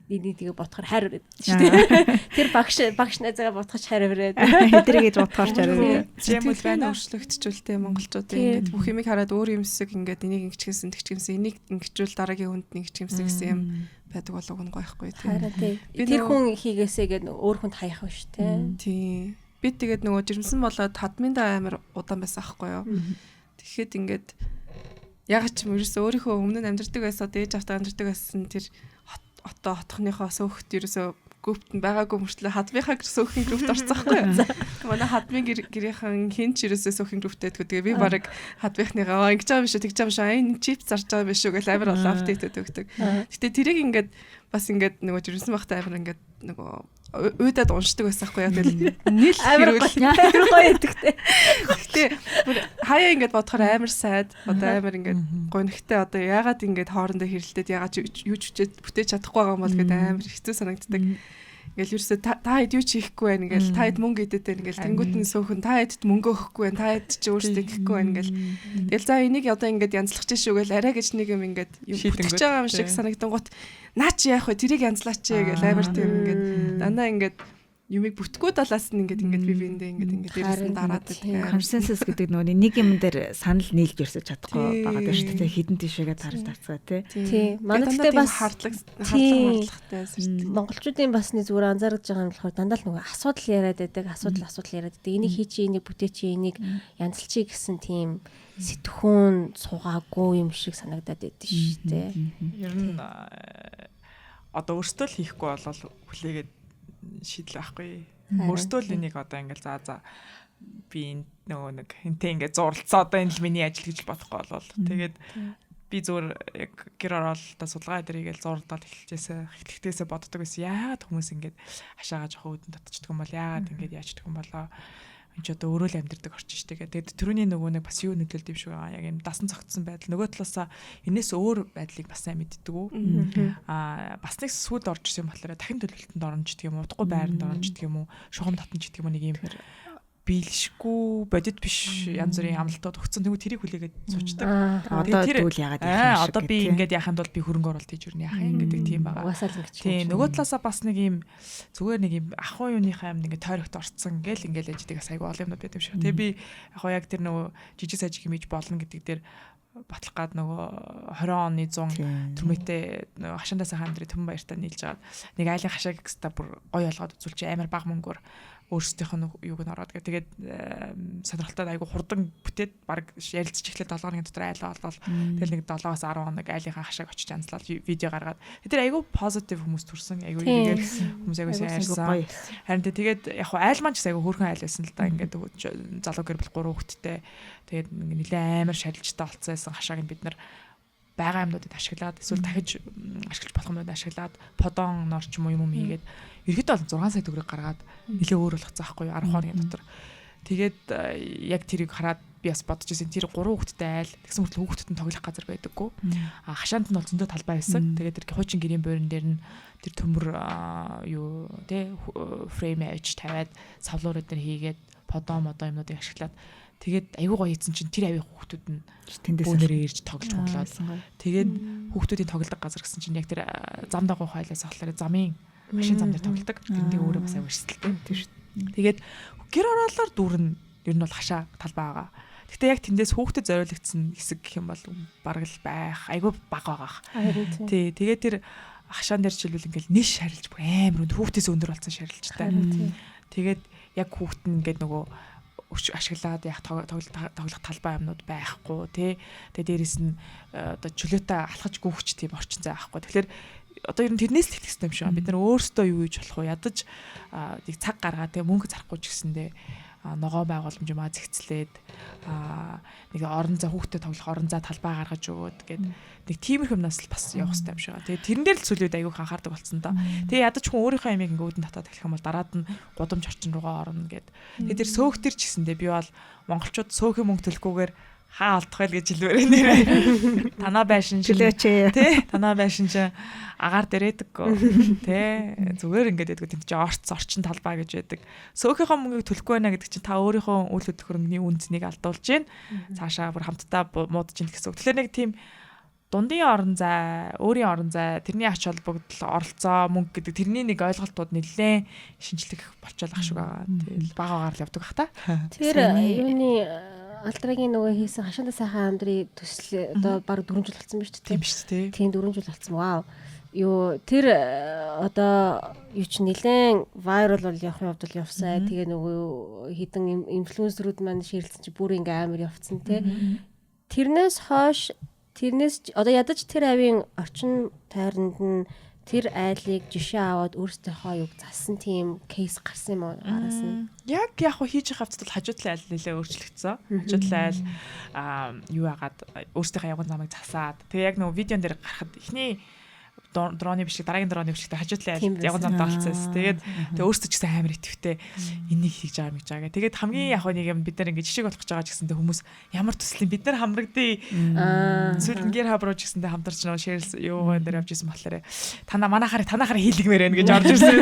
энийг тэгээ бодохоор хайр өрөөд шүү дээ. Тэр багш найзаагаа бодохож хайр өрөөд. Хэдрий гэж бодохоор ч хайр өрөөд. Зэмэл байна өөрчлөгдчихүүлтэй монголчуудын ингээд бүх юмыг хараад өөр юмсэг ингээд энийг ингэчихсэн тэгчихсэн энийг ингэчүүл дараагийн хүнд ингэчихсэн гэсэн юм байдаг болов уу гоёхгүй тийм. Тэр хүн хийгээсээ гээд өөр хүнд хаях биш тийм. Тийм. Би тэгээд нөгөө жирэмсэн болоод хадминда амар удаан байсан аахгүй юу. Тэгэхэд ингээд яг ч юм ерөөсөө өөрийнхөө өмнө нь амьдардаг байсан, дээж автаа амьдардаг байсан тэр одоо хотхныхоо сөөхт ерөөсөө группт нь байгаагүй мөртлөө хадмынхаа сөөхийн группт орсон байхгүй юу. Манай хадмын гэрийнхэн хин ч ерөөсөө сөөхийн групптэй гэдэггүй. Тэгээ би баг хадмынхныгаа ингэж байгаа биш үү, тэгж байгаа биш үү, энэ чип зарж байгаа биш үү гэл амар олон апдейт өгдөг. Гэтэ тэрийг ингээд бас ингээд нөгөө жирэмсэн багтаа амар ингээд нөгөө уйдаад уншдаг байсан хгүй яа. Тэгэл нийл хэрүүл амар гоё гэдэгтэй. Гэтэ бүр хаяа ингээд бодохоор амар сайд одоо амар ингээд гонхтой одоо яагаад ингээд хоорондоо хэрэлдээд яагаад юу ч хүчээд бүтээж чадахгүй байгаа юм бол гэдэг амар хэцүү санагддаг. Ингээл ерөөсөө та хэд юу ч хийхгүй байх ингээл та хэд мөнгө идэт байх ингээл тэнгууд нь сөөхөн та хэдд мөнгө өгөхгүй байх та хэд чи өөрсдөө гэхгүй байх ингээл тэгэл за энийг одоо ингээд янзлах чинь шүү гэл арай гэж нэг юм ингээд юм бүтэж байгаа юм шиг санагдангуут наа чи яах вэ тэрийг янзлаач гэл амар тийм ингээд дандаа ингээд юмыг бүтгүү талаас нь ингээд ингээд би биэндээ ингээд ингээд дээрээс нь дараад байдаг. Консенсус гэдэг нөгөө нэг юм дээр санал нийлж ерсэж чадахгүй байгаа даа шүү дээ. Хідэн тийшээгээ тарж тарцгаа тий. Тий. Манай гэхдээ бас хардлагатай сэрдэг. Монголчуудын бас нэг зүгээр анзаарч байгаа юм болохоор дандаа л нөгөө асуудал яриад байдаг, асуудал яриад байдаг. Энийг хийчи, энийг бүтээчи, энийг янзалчи гэсэн тийм сэтгхүүн суугаагүй юм шиг санагдаад байдаг шүү дээ. Ер нь одоо өөртөө л хийхгүй болол хүлээгээд шийдэл байхгүй. Өөртөө л энийг одоо ингээл за би энэ нөгөө нэг энтэй ингээд зурлцсан одоо энэ л миний ажил гэж бодохгүй болол. Тэгээд би зүгээр яг гэр оролтоо судалгаа дээр ингээл зурлаад эхэлжээсээ эхлэхдээ боддог байсан. Яагаад хүмүүс ингээд хашаага жоохон үүдэн татчихдаг юм бол яагаад ингээд яачдаг юм болоо. Энд ч одоо өөрөө л амьдардаг орчин шүү дээ. Тэгээд түрүүний нөгөө нэг бас юу нөлөөлдөг юм шиг байгаа. Яг юм дасан цогцсон байдал. Нөгөө талаасаа энэс өөр байдлыг бас сайн мэддэг үү. Аа бас нэг сүд орж ирсэн юм болохоор дахин төлөвлөлтөнд орно ч гэдэг юм уу, удахгүй байранд орно ч гэдэг юм уу, шугам татна ч гэдэг юм уу нэг юм биелшгүй бодит биш янз бүрийн амлалтууд өгсөн. Тэгвэл тэрийг хүлээгээд суучдаг. Одоо тэгвэл яагаад яах юм шиг. Одоо би ингээд яхахын тулд би хөрөнгө оруулалт хийж өрнө яах юм гэдэг тийм байгаа. Угаасаа л ингэж. Тийм нөгөө талаасаа бас нэг юм зүгээр нэг юм ахуй юуныхаа амд ингээд тойрогт орцсон ингээл ингээл яждаг бас айгүй олон юмнууд байт юм шиг. Тэгээ би яг яг тэр нөгөө жижиг сажиг юм хийж болно гэдэг дээр батлах гад нөгөө 20 оны 100 түрмэтэй нөгөө хашаандаа сайхан амьдрын түмэн баяртай нийлж агаад нэг айлын хашааг гэстэ бүр гоё олгоод үзүүлчих амар бага мөнгөөр өөрсдийнх нь юуг нь ороод гэ. Тэгээд сонирхолтой айгу хурдан бүтээд баг ярилцж эхлээд 7 хоногийн дотор айлаа олвол тэгэл нэг 7-оос 10 хоног айлынхаа хашааг очиж янзлал видео гаргаад. Тэр айгу позитив хүмүүс төрсөн. Айгу игээр хүмүүс айгу сайн ярьсан. Харин тэгээд яг хуу айл маань ч гэсэн айгу хөөрхөн айл байсан л да. Ингээд залуу гэр бүл 3 хүүхэдтэй. Тэгээд нэлээ амар шарилжтай олцсон байсан хашааг нь бид нар байгаа юмнуудыг ашиглаад эсвэл дахиж ашиглаж болох юмнуудыг ашиглаад подон нор ч юм уу юм хийгээд ерөөдөө бол 6 сая төгрөг гаргаад нэлээ өөр болгоцсон байхгүй юу 10 хоногийн дотор. Тэгээд яг тэрийг хараад би бас бодож ирсэн тэр 3 хүүхэдтэй айл тэгсэн мөртлөө хүүхэдтэй нь тоглох газар байдаггүй. А хашаанд нь бол зөндөө талбай байсан. Тэгээд тэр хуучин гэрийн буурин дээр нь тэр төмөр юу тэ фрейм авч тавиад савлуур эднэр хийгээд подон модон юмнуудыг ашиглаад тэгээд аюу гоё хийсэн чинь тэр авийн хүүхдүүд нь тэндээс ирж тоглож моглоод. Тэгээд хүүхдүүдийн тоглодог газар гэсэн чинь яг тэр зам дагуу хайлаас болохоор замын машин зам дээр тоглодог. Тэрнтэй өөрөө бас аюу эрсдэлтэй. Тийм шүү. Тэгээд гэр ороолоор дүүрэн ер нь бол хашаа талбай байгаа. Гэтэ яг тэндээс хүүхдэд зориулагдсан хэсэг гэх юм бол бараг л байх. Айгүй бага байгаах. Тий. Тэгээд тэр хашаан дээр жишээлбэл ингээл ниш шарилж бүр амар өндөр хүүхдээс өндөр болсон шарилжтай. Тэгээд яг хүүхд нь ингээд нөгөө ашиглаад яг тоглох талбай юмнууд байхгүй тий. Тэгээ дээрэс нь одоо чөлөөтэй алхаж гүйхч тийм орчин зай байхгүй. Тэгэхээр одоо ер нь тэрнээс л эхлэх хэрэгтэй юм шиг байна. Бид нар өөрсдөө юу хийж болох вэ? Ядаж нэг цаг гаргаа тий мөнгө зарахгүй ч гэсэндээ ногоон байгууламж юмаа зэгцлээд нэг орон зай хүүхдэд тоглох орон зай талбай гаргаж өгөөд гээд нэг тиймэрхүү юмнаас л бас явах хэрэгтэй юм шиг байна. Тэгээ тэрэн дээр л сүлүүд айгүйх анхаардаг болсон доо. Тэгээ ядаж хүн өөрийнхөө ямиг ингээ үүдэн татаад эхлэх юм бол дараад нь гудамж орчин руугаа орно гээд. Тэгээ тэр сөөх төр ч гэсэндээ би бол монголчууд сөөхөн мөнгө төлөхгүйгээр хаа алдах байл гэж хэлмээр нэрээ. Танаа байшин чөлөөч тий. Танаа байшин чи агаар дээрээдэггүй тий. Зүгээр ингээд байдгүй тэнд чи орц орчин талбай гэж байдаг. Сөөхийнхөө мөнгийг төлөхгүй байна гэдэг чинь та өөрийнхөө үйл хөдлөх хөрөнгөний үнцнийг алдуулж гин. Цаашаа бүр хамтдаа муудаж гин гэсэн үг. Тэгэхээр нэг тийм дундын орон зай, өөрийн орон зай, тэрний ач холбогдол, оролцоо, мөнгө гэдэг тэрний нэг ойлголтууд нэлээд шинжлэх болчихол ах шиг байгаа. Тэгэл бага багаар л явдаг бах та. Тэр юуны Алтрагийн нөгөө хийсэн хашаандаа сайхан амьдрын төсөл одоо баг 4 жил болсон биз дээ. Тийм шүү дээ. Тийм 4 жил болсон. Вау. Юу тэр одоо юу ч нэлээд viral бол явах явдал явсан. Тэгээ нөгөө хідэн инфлюенсерүүд маань ширэлцэн чи бүр ингээ амар явцсан те. Тэрнээс хойш тэрнээс одоо ядаж тэр авийн орчин тойронд нь тэр айлыг жишээ аваад өөрсдийнхөө юг зассан тийм кейс гарсан юм уу араас нь. Яг яг хуу хийж байгаа хэвчэл хажуу талын айл нэлээ өөрчлөгдсөн. Хажуу талын айл юу яагаад өөрсдийнхөө явган замыг засаад тэгээ яг нөгөө видеон дээр гарахад эхний дроны бичлэг дараагийн дроны бичлэгтээ хажуу талын айл явган замд олцсон. Тэгээд тэгээ өөрсдөө ч гэсэн амар итгэвтэй энийг хийж байгаа юм гэж байгаа. Тэгээд хамгийн яг нэг юм бид нар ингэ жишээ болох гэж байгаа ч гэсэндээ хүмүүс ямар төслийн бид нар хамрагдъя. Сүүлд нь гэр хаб руу ч гэсэндээ хамтарч нөө шеэрлс юу энэ дээр явж исэн болохоор танаа манахаар танахаар хийлгмээр байна гэж орж ирсэн.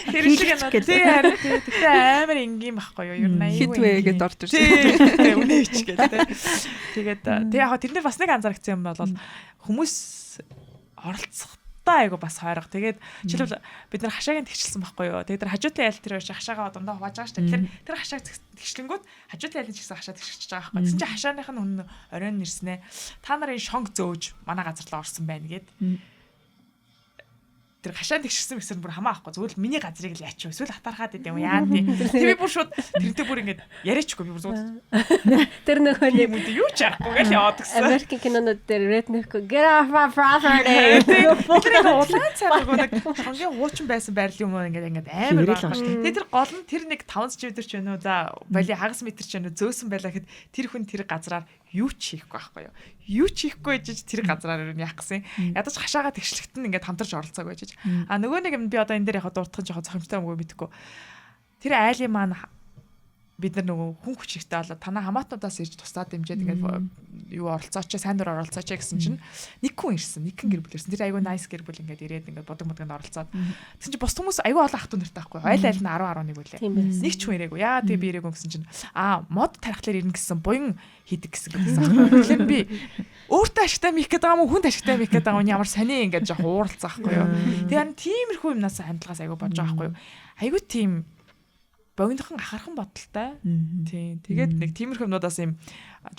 Тэр шиг юм. Тий харин тий. Тэгтээ амар энгийн байхгүй юу? Ер нь аюу. Хит вэ гэдээ орж ирсэн. Тий үнэ ич гэдэг тий. Тэгээд тий яг тэрнэр бас нэг анзаарчихсан юм бол хүмүүс оролцохдоо айгу бас хойрог. Тэгээд жишээлбэл бид нар хашааг нь тэгчилсэн байхгүй юу. Тэгээд тэр хажуутай айл тэр хоёр хашаагаа дундаа хувааж байгаа шүү дээ. Тэгэхээр тэр хашааг тэгчлэнгүүт хажуутай айлын ч гэсэн хашаа тэгшиж байгаа байхгүй. Тэгсэн чинь хашааных нь үнэн оройн нэрснэ. Та нарын шонг зөөж манай газар руу орсон байна гэд. Тэр хашаан тэгшэрсэн гэсэр бүр хамаа авахгүй. Зүгээр л миний газрыг л яач вэ? Эсвэл хатархаад идэв юм яа тий. Тэр би бүр шууд тэрнтэй бүр ингээд яриачгүй би бүр зүгээр. Тэр нөгөө нэг юу ч яахгүй гэл яваад гисэн. Америкийн кинонууд дээр redneck get off my property. Тэр нэг улаан цай нөгөө нэг шонгийн хуучин байсан байрлал юм уу ингээд ингээд амар байна. Тэгээ тэр гол нь тэр нэг 5 см ч байна уу? За боли хагас метр ч байна уу? Зөөсөн байлаа гэхэд тэр хүн тэр газраар юу ч хийхгүй байхгүй юу? Юу ч хийхгүй байж тэр газраар ер нь яах гэсэн. Ядаж хашаага тэгшлэгт нь ингээд хамтарч оролцоог байж. А нөгөө нэг юм би одоо энэ дээр яг дуртах нь жоохон зохимжтой юм уу мэдэхгүй. Тэр айлын маань бид нар нөгөө хүн хүч хэрэгтэй болоод танаа хамаатнуудаас ирж тусдаа дэмжиж ингээд юу оролцооч сайн дур оролцооч гэсэн чинь нэг хүн ирсэн, нэг гэр бүл ирсэн. Тэр айгүй nice гэр бүл ингээд ирээд ингээд бодог модгонд оролцоод. Тэгсэн чинь бус хүмүүс айгүй олон ах トゥ нартай байхгүй. Айл айл нь 10 11 үлээ. Нэг ч хүн ирээгүй. Яа тэгээ би ирээгүй гэсэн чинь мод тарихлаар ирнэ гэсэн буян хийдэг гэсэн гэсэн аахгүй. Тэгэхээр би өөртөө ашигтай мих гэдэг юм уу хүнд ашигтай мих гэдэг юм ямар сони ингээд жоох ууралцсан байхгүй юу. Тэгээ харин тиймэрхүү юмнаас амьдралаас айгүй бодож байгаа байхгүй юу. Айгүй тийм богинохон ахархан бодолтой. Тийм. Тэгээд нэг тиймэрхүү юмнуудаас юм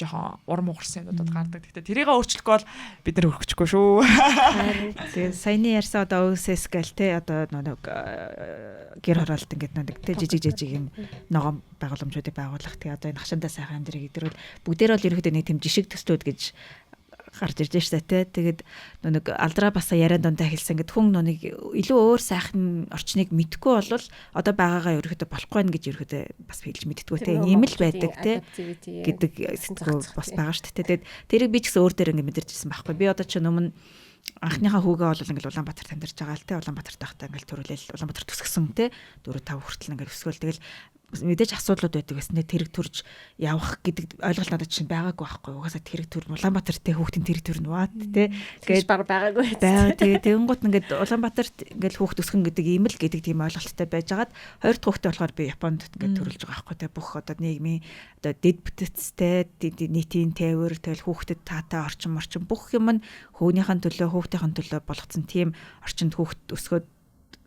жоохон урам угарсан юмнуудад гардаг. Гэхдээ тэрийг өөрчлөхгүй бол бид нар өргөчихгүй шүү. Тэгээд саяны ярьсан одоо OSS гэл те одоо нэг гэр хороолт ингээд нэг те жижиг жижиг юм ногоон байгууламжуудыг байгуулах. Тэгээ одоо энэ хашаандаа сайхан амьдрыг гэдэг бол бүгдээр бол ерөөхдөө нэг тийм жишг төслүүд гэж гарч ирж штэ тий. Тэгээд нэг алдраа бас яриан дундаа хэлсэн ингээд хүн нэг илүү өөр сайхан орчныг мэдхгүй болвол одоо байгаагаа ерөөхдөө болохгүй байх гэж ерөөхдөө бас хэлж мэддэггүй тий. Ийм л байдаг тий гэдэг сэтгүү бас байгаа штэ тий. Тэгээд тэрийг би ч гэсэн өөр дээр ингээд мэдэрч ирсэн байхгүй. Би одоо ч өмнө анхныхаа хүүгээ бол ингээл Улаанбаатарт амьдарч байгаа л те Улаанбаатарт байхдаа ингээл төрүүлээл Улаанбаатар төсгсөн те 4 5 хүртэл ингээл өсгөөл тэгэл мэдээж асуудлууд байдаг гэсэн тэрэг төрж явах гэдэг ойлголт надад чинь байгаагүй байхгүй. Угаасаа тэрэг төр Улаанбаатарт те хүүхдийн тэрэг төр нь ват те гээд баг байгаагүй. Тэгээ тэгэнгუут ингээд Улаанбаатарт ингээд хүүхд өсгөн гэдэг ийм л гэдэг тийм ойлголттой байжгаад хоёр дахь хүүхдээ болохоор би Японд ингээд төрүүлж байгаа байхгүй те бүх одоо нийгмийн одоо дэд бүтэцтэй нийтийн тээвэр тэгэл хүүхдэд таатай орчин морчин бүх юм нь хөөнийхэн төлөө хүүхдийн төлөө болгоцсон тийм орчинд хүүхд өсгөөд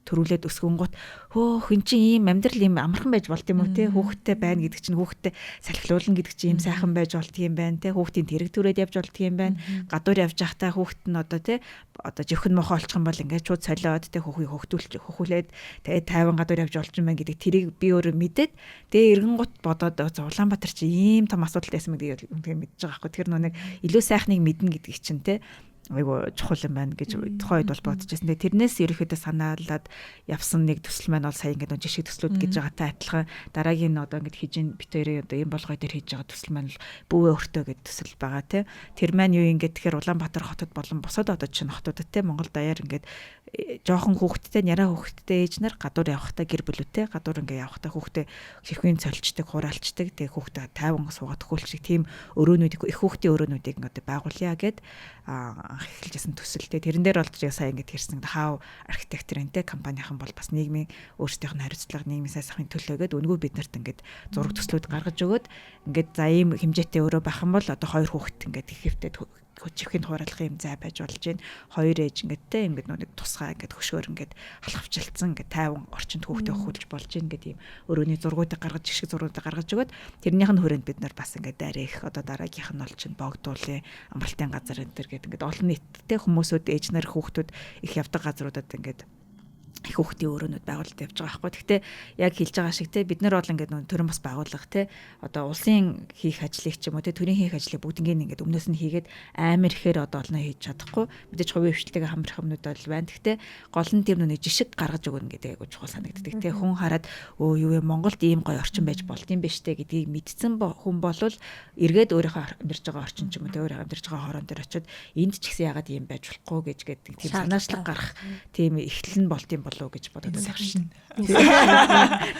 төрүүлээд өсгөнгүүт хөөх эн чинь ийм амьдрал ийм амархан байж болд юм уу те, хүүхэдтэй байна гэдэг чинь хүүхэдтэй салхилуулна гэдэг чинь ийм сайхан байж болд юм байна те, хүүхдийн тэрэг түрээд явж болд юм байна. Гадуур явж байхдаа хүүхэд нь одоо те одоо живхэн мохоо олчих юм бол ингээд шууд солиод те хүүхийг хөхтүүлж хөхүүлээд тэгээ тайван гадуур явж болж юм байна гэдэг тэрийг би өөрөө мэдээд тэгээ эргэн гут бодоод Улаанбаатар чи ийм том асуудал байсан гэдгийг үнэхээр мэдж байгаа байхгүй. Тэр нөө нэг илүү сайхныг мэднэ гэдгийг чинь те айгу чухал юм байна гэж тухайн үед бол бодож байсан. Тэгээ тэрнээс ерөөхдөө санаалаад явсан нэг төсөл маань бол сая ингээд нөө жишг төслүүд гэж байгаатай адилхан дараагийн нь одоо ингээд хийж ин бит хоёрын одоо энэ болгой дээр хийж байгаа төсөл маань бол бүүвэ өртөө гэдэг төсөл байгаа тий. Тэр маань юу ингээд тэгэхээр Улаанбаатар хотод болон бусад одоо чинь хотуудад тий Монгол даяар ингээд жоохон хүүхэдтэй няраа хүүхэдтэй ээж нар гадуур явахдаа гэр бүлүүтэй гадуур ингээ явахдаа хүүхдээ хэрхэн цолчдаг, хураалчдаг, тэгээ хүүхдээ тайван суугаад төхөөлчих тийм өрөөнүүдийг их хүүхдийн өрөөнүүдийг ингээ байгуулъя гэд анх эхэлжсэн төсөлтэй. Тэрэн дээр бол сая ингээд хэрсэн хав архитектурын те компанийн бол бас нийгмийн өөрсдийнх нь хариуцлага, нийгмийн сайн сайхны төлөө гээд өнгөө биднэрт ингээд зураг төслүүд гаргаж өгөөд ингээд за ийм хэмжээтэй өрөө байх юм бол одоо хоёр хүүхэд ингээд их хэвтэй живхийн хураалах юм зай байж болж байна. Хоёр ээж ингээд те ингээд нэг тусгай ингээд хөшөөр ингээд халахвчилсан ингээд тайван орчинд хүүхдээ хөхүүлж болж байна гэдэг ийм өрөөний зургуудыг гаргаж жишг зургуудыг гаргаж өгөөд тэрнийх нь хүрээнд бид нар бас ингээд арай их одоо дараагийнх нь бол чинь богдуулын амралтын газар энэ төр гэдэг ингээд олон нийттэй хүмүүсүүд ээж нар хүүхдүүд их явдаг газруудад ингээд их хүүхдийн өрөөнүүд байгуулалт явж байгаа байхгүй. Гэхдээ яг хэлж байгаа шиг те бид нар бол ингээд нөө төрөн бас байгууллага те одоо улсын хийх ажлыг ч юм уу те төрийн хийх ажлыг бүгднийг ингээд өмнөөс нь хийгээд амар ихээр одоо олноо хийж чадахгүй. Мэдээж хувийн хвшлтэйгээ хамрах юмнууд бол байна. Гэхдээ гол нь тийм нөө жишг гаргаж өгнө гэдэг айгуу чухал санагддаг те. Хүн хараад өө юу вэ Монголд ийм гоё орчин байж болд юм биш те гэдгийг мэдсэн хүн болвол эргээд өөрийнхөө амьдарч байгаа орчин ч юм уу те өөрөө амьдарч байгаа хорон дээр очиод энд ч гэсэн яагаад ийм байж болохгүй гэж гэдэг тийм санаачлаг гарах тийм эхлэл нь болд юм болов гэж бодоод байгаа шин.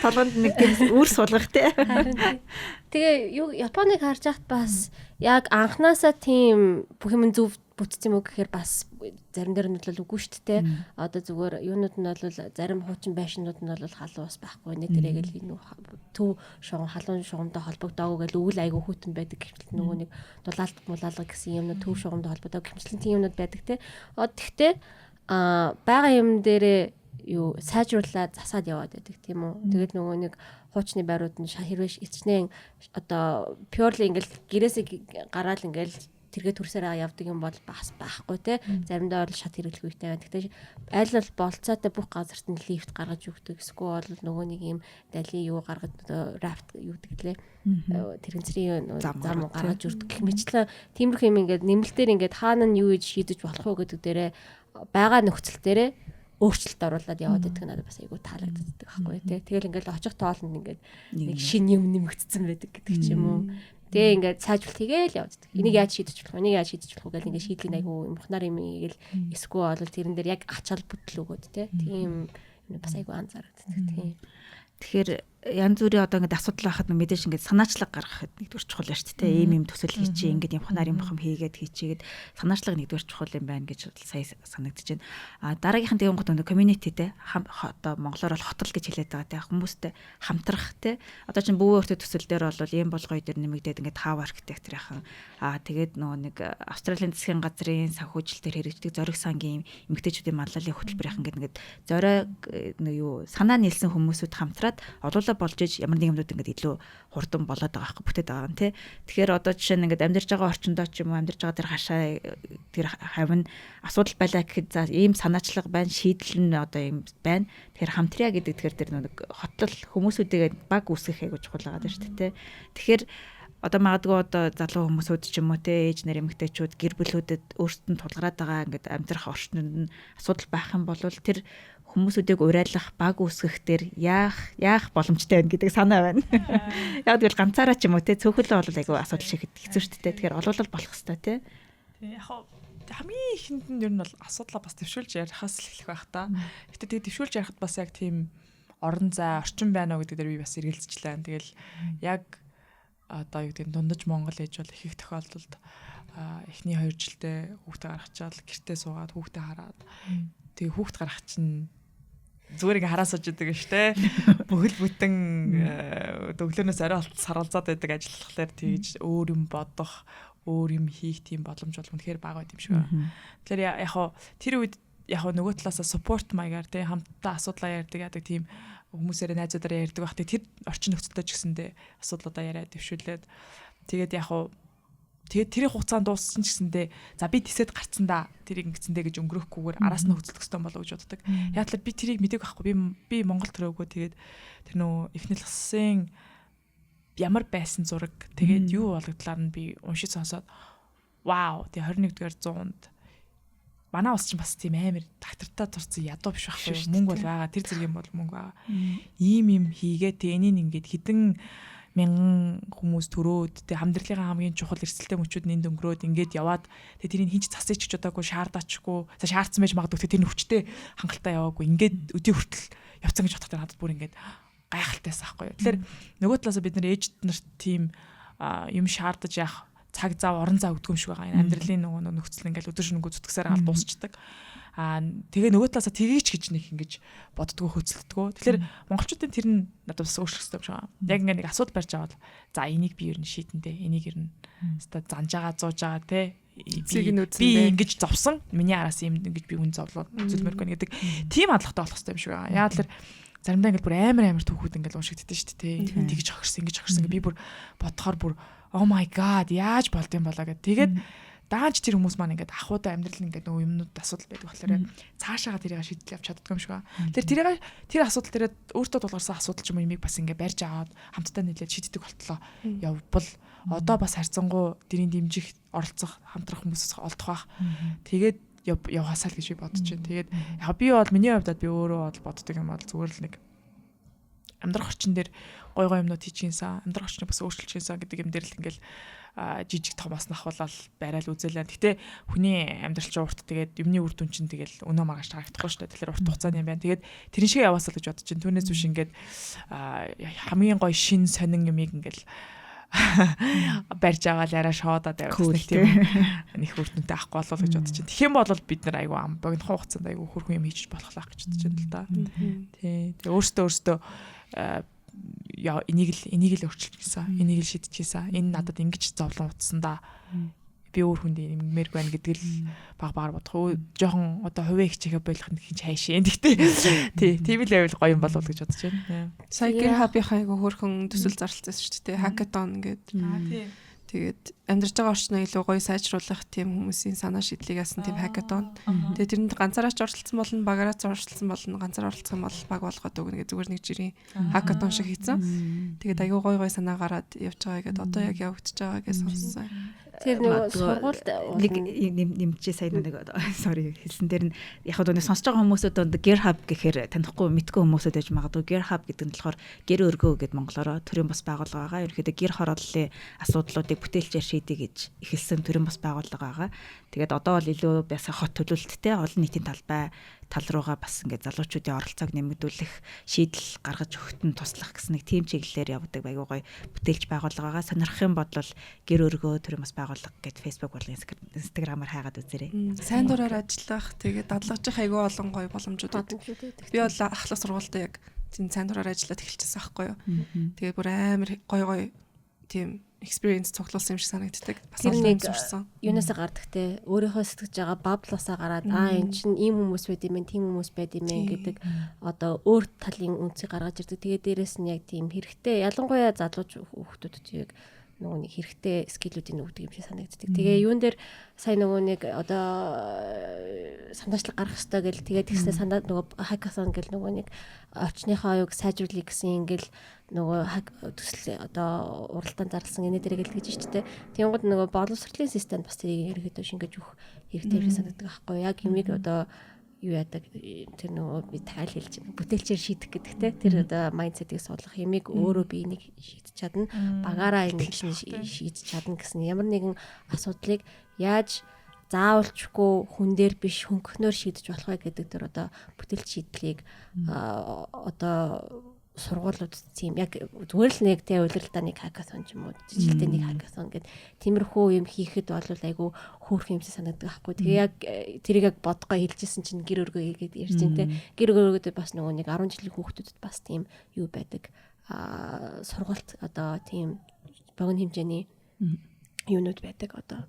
Толгонд нэг тийм үр сулгах те. Тэгээ юу Японыг харж байхад бас яг анханасаа тийм бүх юм зөв бүтцэн юм уу гэхээр бас зарим дээр нь бол үгүй шүү дээ. Одоо зүгээр юунууд нь бол зарим хуучин байшинууд нь бол халуун ус байхгүй. Нэг тэрэг л төв шугам халуун шугамтай холбогдоогүй гэл өвөл айгүй хүйтэн байдаг гэмтэл нөгөө нэг дулаалт мулаалга гэсэн юмнууд төв шугамтай холбогдоо гэмчлэн тийм юмнууд байдаг те. Тэгтээ байгаа юм дээрээ юу сайжруулаад засаад яваад байдаг тийм үү. Тэгээд нөгөө нэг хуучны байрууд нь хэрвээ ичнэн одоо purely ингээл гэрээсээ гараал ингээл тэргээ төрсөөр явдаг юм бол бас байхгүй те. Заримдаа бол шат хэрэглэх үедээ байна. Гэхдээ аль бол болцоотой бүх газарт нь лифт гаргаж өгдөг. Эсвэл бол нөгөө нэг юм далийн юу гаргаж одоо рафт юу гэдэг лээ. Тэрэнцрийн зам гаргаж өгдөг гэх мэтлэн тиймэрхүү юм ингээд нэмэлтээр ингээд хаана нь юу гэж шийдэж болох уу гэдэг дээрээ байгаа нөхцөл дээрээ өөрчлөлт оруулаад яваад байдаг надад бас айгүй таалагддаг байхгүй тий. Тэгэл ингээл очих тоолонд ингээд нэг шин юм нэмэгдсэн байдаг гэдэг ч юм уу. Тэгээ ингээд сайжруулалт хийгээл яваад. Энийг яаж шийдэж болох вэ? Энийг яаж шийдэж болох вэ гэл ингээд шийдлийн айгүй юмхнаар юм ийгэл эсвэл бол тэрэн дээр яг ач холбогдол өгөөд тий. Тийм бас айгүй анзаарагддаг тий. Тэгэхээр янз бүрийн одоо ингээд асуудал байхад мэдээж ингээд санаачлаг гаргахад нэгдүгээр чухал байна шүү дээ. Ийм ийм төсөл хийчихье, ингээд юмхнаар юм хийгээд хийчихгээд санаачлаг нэгдүгээр чухал юм байна гэж сая санагдаж байна. А дараагийнх нь тэгэн гот нөгөө community те одоо монголоор бол хотол гэж хэлээд байгаа те хүмүүстэй хамтрах те. Одоо чинь бүүвэ өртөө төсөл дээр бол ийм болгоё дээр нэмэгдээд ингээд хав архитекторийнхан тэгээд нөгөө нэг Австралийн засгийн газрын санхүүжилтээр хэрэгждэг зориг сангийн эмэгтэйчүүдийн манлайлалын хөтөлбөрийнхэн ингээд ингээд зориг юу санаа нийлсэн хүмүүсүүд хамтраад олуулаа болж иж ямар нэг юмнууд ингээд илүү хурдан болоод байгаа байхгүй бүтээд байгаа юм тий. Тэгэхээр одоо жишээ нь ингээд амьдарч байгаа орчиндоо ч юм уу амьдарч байгаа тэр хашаа тэр хавь нь асуудал байлаа гэхэд за ийм санаачлага байна, шийдэл нь одоо ийм байна. Тэгэхээр хамтрия гэдэг тэгэхээр тэр нэг хотлол хүмүүсүүдээ баг үүсгэх айгуу чухал байгаа даа шүү дээ тий. Тэгэхээр одоо магадгүй одоо залуу хүмүүсүүд ч юм уу те ээж нар эмэгтэйчүүд гэр бүлүүдэд өөрсдөд нь тулгараад байгаа ингээд амьдрах орчинд нь асуудал байх юм бол тэр хүмүүсүүдийг урайлах, баг үүсгэх дээр яах боломжтой байна гэдэг санаа байна. Яг тэгвэл ганцаараа ч юм уу те цөөхөлөө бол айгүй асуудал шихэд хэцүү шүү дээ. Тэгэхээр олуулал болох хэвээр те. Тэг яг хамгийн ихэнд нь ер нь бол асуудлаа бас төвшүүлж ярихаас л эхлэх байх та. Гэтэ тэгээ төвшүүлж ярихад бас яг тийм орон зай, орчин байна уу гэдэг дээр би бас эргэлзчихлээ. Тэгэл яг одоо юу гэдэг нь дундаж Монгол ээж бол их их тохиолдолд эхний 2 жилдээ хүүхдээ гаргачаал гэртээ суугаад хүүхдээ хараад тэгээ хүүхд гаргах чинь зүгээр ингээ хараа сууж идэг шүү дээ. Бүхэл бүтэн өглөөнөөс орой саралзаад байдаг ажил болохоор тэгж өөр юм бодох, өөр юм хийх тийм боломж бол үнэхээр бага байт юм шиг байна. Тэгэхээр яг хоо тэр үед яг нөгөө талаасаа support маягаар те хамтдаа асуудлаа ярьдаг яадаг тийм хүмүүсээрээ, найзуудаараа ярьдаг байх. Тэр орчин нөхцөлтэй ч гэсэндээ асуудлуудаа яриад дэвшүүлээд, тэгээд яг хуу тэгээд тэрийн хугацаанд дууссан ч гэсэндээ за би тисэд гарцсан да, тэрийг ингэсэндээ гэж өнгөрөхгүйгээр араас нь хөгжлөх ёстой болов гэж боддог. Яг л би тэрийг мэдээг байхгүй. Би Монгол төрөөгөө, тэгээд тэр нөө эхнэл хассын ямар байсан зураг, тэгээд юу болгодлаар нь би уншиж сонсоод, вау, тэг 21-р зуунд манай улс чинь бас тийм амар доктортой турсан ядуу биш байхгүй, мөнгө бол байгаа, тэр зэрэг юм бол мөнгө байгаа. Ийм юм хийгээ тэг энийг ингээд хэдэн мянган хүмүүс төрөөд, тэг амьдралынхаа хамгийн чухал эрсдэлтэй мөчүүд нь энд өнгөрөөд, ингээд яваад, тэг тэрийг хинч засаж ч удаагүй, шаардаачгүй, за шаардсан байж магадгүй, тэг тэр нөхчтэй хангалттай яваагүй, ингээд өдий хүртэл явцсан гэж бодохтой надад бүр ингээд гайхалтайсан байхгүй юу. Тэгэхээр нөгөө талаасаа бид нар ээж нарт тийм юм шаардаж яах цаг зав, орон зав өгдөг юм шиг байгаа. Энэ амьдралын нөгөө нөхцөл ингээл өдөр шөнөгүй зүтгэсээр гал дуусчдаг. Аа, тэгээ нөгөө талаасаа тгийч гэж нэг ингэж боддгоо, хөөцөлдөгөө. Тэгэхээр монголчуудын тэр нь надад бас өөрчлөх хэрэгтэй юм шиг байгаа. Яг ингээ нэг асуудал барьж аваад, за энийг би ер нь шийдэндээ. Энийг ер нь өстой занж байгаа, зууж байгаа те би ингэж зовсон. Миний араас юм ингэж би хүн зовлоо зүлмэргүй гэдэг тийм хандлагатай болох хэрэгтэй юм шиг байгаа. Яг л заримдаа ингээд бүр амар амар түүхүүд ингээд уншигддаг шүү дээ. Тэгж хохирсон, ингэж хохирсон би бүр бодохоор бүр oh my god, яаж болд юм болоо гэд. Тэгээд даанч тэр хүмүүс маань ингээд ахуйдаа амьдрал ингээд нөгөө юмнууд асуудал байдаг болохоор цаашаага тэрийг шийдэл явж чаддгүй юм шиг байна. Тэр тэрийг тэр асуудал дээр өөртөө тулгарсан асуудал ч юм уу юмыг бас ингээд барьж аваад хамтдаа нийлээд шийддэг болтлоо явбал одоо бас харьцангуй тэрийг дэмжих, оролцох, хамтрах хүмүүс олдох бах. Тэгээд яваасаа л гэж би бодож байна. Тэгээд яг би бол миний хувьд би өөрөө бол боддог юм бол зүгээр л нэг амьдрах орчин дээр гой гой юмнууд хийчихинсэн, амьдрах орчныг бас өөрчилж гинсэн гэдэг юм дээр л ингээл жижиг томоос нь ахуулаад барайл үзээлээ. Гэтэ хүний амьдрал чинь урт, тэгээд юмны үр дүн чинь тэгэл өнөө маргааш харагдахгүй шүү дээ. Тэгэхээр урт хугацааны юм байна. Тэгээд тэрэн шиг яваасаа л гэж бодож чинь. Түүнээс биш ингээд хамгийн гой шин сонин юмыг ингээл барьж аваад яриа шоодаад байвал нэг тийм нэг үр дүнтэй авахгүй болов гэж бодож чинь. Тэгэх юм бол бид нар айгүй ам богинохон хугацаанд айгүй хөрхөн юм хийж болох лах гэж бодож байна л да. Тий. Тэгээ өөртөө өөртөө яа энийг л өөрчилж гисэн. Энийг л шийдэж гисэн. Энэ надад ингэж зовлон утсан да. Би өөр хүнд ингэмээргүй байна гэдэг л баг багаар бодох. Жохон одоо хувийн хичээхэ болох нь хинч хайшин. Тэгтээ тий, тийм л байвал гоё юм болов уу гэж бодож байна. Сая GitHub-ийн айгу хөөрхөн төсөл зарлцсан шүү дээ. Hackathon гэдэг. Аа, тий. Тэгээд амьдарч байгаа орчноо илүү гоё сайжруулах тийм хүмүүсийн санаа шийдлийг яасан тийм хакатон. Тэгээд тэрэнд ганцаараа ч оролцсон болно, багаараа ч оролцсон болно, ганцаар оролцох юм бол баг болгоод өгнө гэж зүгээр нэг жирийн хакатон шиг хийсэн. Тэгээд айгүй гоё гоё санаа гараад явж байгаа гэдээ одоо яг явагдаж байгаа гэж сонссон. Тэр нөгөө сургуульд нэг нэмчээ сая нэг, sorry, хэлсэн дээр нь яг хөө сонсож байгаа хүмүүсүүд донд GerHub гэхээр танихгүй, мэдгүй хүмүүсүүд байж магадгүй. GerHub гэдэг нь болохоор гэр өргөө гэд монголоор төрийн бус байгууллага байгаа. Ерөнхийдөө гэр хорооллын асуудлуудыг бүтээлчээр шийдье гэж эхэлсэн төрийн бус байгууллага байгаа. Тэгээд одоо бол илүү бас хот төлөвлөлттэй олон нийтийн талбай тал руугаа бас ингээд залуучуудын оролцоог нэмэгдүүлэх, шийдэл гаргаж өгөхөд нь туслах гэсэн нэг тийм чиглэлээр явдаг айгуу гоё бүтээлч байгууллага байгаа. Сонирхох юм бол гэр өргөө төрийн бас байгууллага гэд Facebook болон Instagram-аар хайгаад үзээрэй. Сайн дураар ажиллах, тэгээд дадлагжих айгуу олон гоё боломжууд байдаг. Би бол ахлах сургуультай яг тийм сайн дураар ажиллаад эхэлчихсэн байхгүй юу. Тэгээд бүр амар гоё гоё тийм experience цуглуулсан юм шиг санагддаг. Бас олон юм сурсан. Юунасаа гардаг те, өөрийнхөө сэтгэж байгаа bubble-асаа гараад, аа, эн чинь ийм хүмүүс байд юм, тийм хүмүүс байд юм гэдэг одоо өөр талын үнцийг гаргаж ирдэг. Тэгээд дээрэс нь яг тийм хэрэгтэй, ялангуяа залууч хүүхдүүдэд яг нөгөө нэг хэрэгтэй skill үүдийг өгдөг юм шиг санагддаг. Тэгээ юун дээр сая нөгөө нэг одоо санаачлаг гаргах хэрэгтэй гэл, тэгээд тэгснэ санаа нөгөө хакатон гэл нөгөө нэг орчныхоо юг сайжруулъя гэсэн ингээл нөгөө хак төсөл одоо уралдаан зарласан энэ дээр гэл гэж штэ. Тэнгууд нөгөө боловсролын системд бас тэрийг ерөөхдөө шингээж өгөх хэрэгтэй юм шиг санагддаг байхгүй яг юмыг одоо юу яадаг тэр нөгөө би тайл хэлж байна. Бүтээлчээр шийдэх гэдэг те. Тэр одоо mindset ийг судлах, юмыг өөрөө би энийг шийдэж чадна. Багаараа энийг шийдэж чадна гэсэн ямар нэгэн асуудлыг яаж заавалчгүй хүн дээр биш, хөнгөнөөр шийдэж болох вэ гэдэг тэр одоо бүтээлч шийдлийг одоо сургуулиуд тийм яг зүгээр л нэг тэ улиралдаа нэг хакатон ч юм уу, жилдээ нэг хакатон гэд тиймэрхүү юм хийхэд бол айгүй хөөрхөн юмсан санагддаг байхгүй. Тэгээ яг тэрийг яг бодгоо хэлжсэн чинь гэр өргөө хийгээд ярьж байна те. Гэр өргөөдөө бас нөгөө нэг 10 жилийн хүүхдүүдэд бас тийм юу байдаг. Аа, сургалт одоо тийм богино хэмжээний юунууд байдаг одоо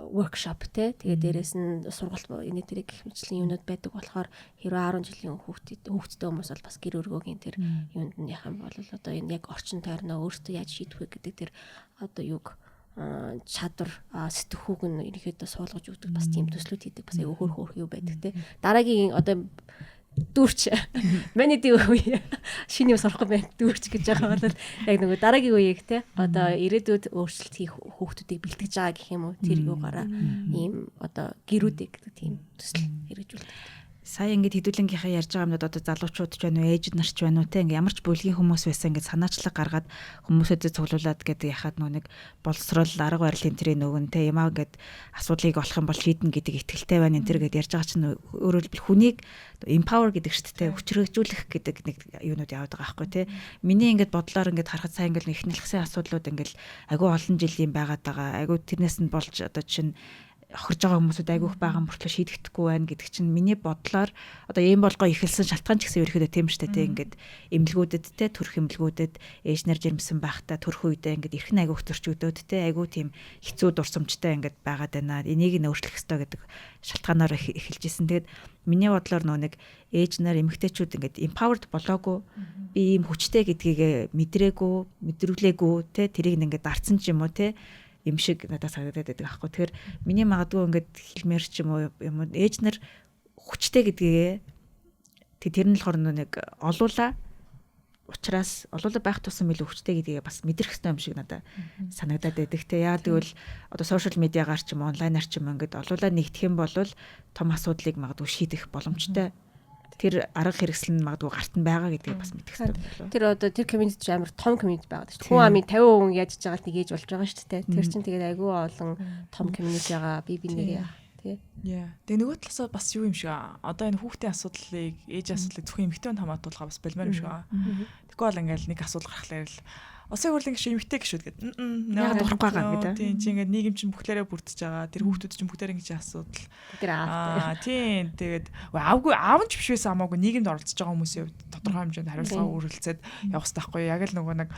Workshop те, тэгээ дээрэс нь сургалт, энэ тэрэг гэх мэтчлийн юмнууд байдаг болохоор хэрвээ 10 жилийн хүүхэдтэй хүмүүс бол бас гэр өргөөгийн тэр юунд нь яах юм бол одоо энэ яг орчин тойрноо өөртөө яаж шийдэх вэ гэдэг тэр одоо юг, чадвар, сэтгхүүг нь ерөнхийдөө суулгаж өгдөг бас тийм төслүүд хийдэг, бас айгүй хөөх хөөх юу байдаг те. Дараагийн одоо дүүрч, миний дүү үе шинэ юм сурахгүй байна, дүүрч гэж байгаа бол яг нөгөө дараагийн үеийг те, одоо ирээдүйд өөрчлөлт хийх хүүхдүүдийг бэлтгэж байгаа гэх юм уу, тэр юугаараа ийм одоо гэрүүдийг гэдэг тийм төсөл хэрэгжүүлдэг. Сая ингээд хэдүүлэнгийнхаа ярьж байгаа юмнууд одоо залуучууд ч байна уу, ээж нар ч байна уу те, ингээд ямар ч бүлгийн хүмүүс байсан ингээд санаачлаг гаргаад хүмүүсүүдэд цуглуулад гэдэг яхад нөө нэг боловсрол арга барилын тэрийг нөгөн те, ямаа ингээд асуудлыг олох юм бол шийднэ гэдэг итгэлтэй байна энэ төр гэдээ ярьж байгаа чинь өөрөөр хэлбэл хүнийг empower гэдэг шүү дээ, хүчрхэгжүүлэх гэдэг нэг юунууд яваад байгаа байхгүй те. Миний ингээд бодлоор ингээд харахад сайн ингээд их нэлхсэн асуудлууд ингээд айгүй олон жилийн байгаад байгаа. Айгүй тэрнээс нь болж одоо чинь хохирж байгаа хүмүүсүүд айгүйх байгаа мөртлөө шийдэхдэггүй байна гэдэг чинь миний бодлоор одоо ийм болгоо эхэлсэн шалтгаан ч гэсэн ерөөхдөө тийм шүү дээ те. Ингээд эмнэлгүүдэд те, төрөх эмнэлгүүдэд ээж нар жирэмсэн байхдаа төрөх үедээ ингээд эрх нь айгүйх зөрчигдөөд те, айгүй тийм хэцүү дурсамжтай ингээд байгаад байна. Энийг нь өөрчлөх ёстой гэдэг шалтгаанаар эхэлж исэн. Тэгээд миний бодлоор нөө нэг ээж нар, эмэгтэйчүүд ингээд empowered болоогүй, би ийм хүчтэй гэдгийг мэдрээгүй, мэдрүүлээгүй те, тэрийг ингээд дарцсан ч юм уу те юм шиг надад санагдаад байдаг аахгүй. Тэгэхээр миний магадгүй ингээд хэлмээр ч юм уу юм ээж нар хүчтэй гэдгээ тэр нь болохоор нэг олуула учраас олуула байх тусам илүү хүчтэй гэдгээ бас мэдрэх ёстой юм шиг надад санагдаад байдаг те. Яа гэвэл одоо social media-гаар ч юм, онлайнаар ч юм ингээд олуула нэгдэх юм бол том асуудлыг магадгүй шийдэх боломжтой, тэр арга хэрэгсэл нь магадгүй гарт нь байгаа гэдгийг бас мэдэх хэрэгтэй болов. Тэр одоо тэр community чинь амар том community байгаа шүү дээ. Хүн амын 50 хүн яаж байгаа л нэг ээж болж байгаа шүү дээ. Тэр чинь тэгээд айгүй олон том community байгаа, би бинийгээ тий. Яа. Тэгээ нөгөө талаасаа бас юу юм шиг аа. Одоо энэ хүүхдийн асуудлыг, ээж асуудлыг зөвхөн эмэгтэй хүн хамаатуулгаа бас болмоор юм шиг аа. Тэгэхгүй бол ингээл нэг асуудал гарахлаар л улсын хурлын гишүүн эмэгтэй гишүүд гэдэг. Яагаад урахгүй байгаа гэдэг. Тийм, чи ингээд нийгэм чинь бүхлээрээ бүрдэж байгаа. Тэр хүүхдүүд чинь бүгдээрээ ингэж асуудал. Тэр аа, тийм, тэгээд аавгүй, аав нь ч биш байсан хамаагүй нийгэмд оролцож байгаа хүмүүсийн хувьд тодорхой хэмжээнд хариуцлага үргэлцээд явах хэрэгтэй байхгүй. Яг л нөгөө нэг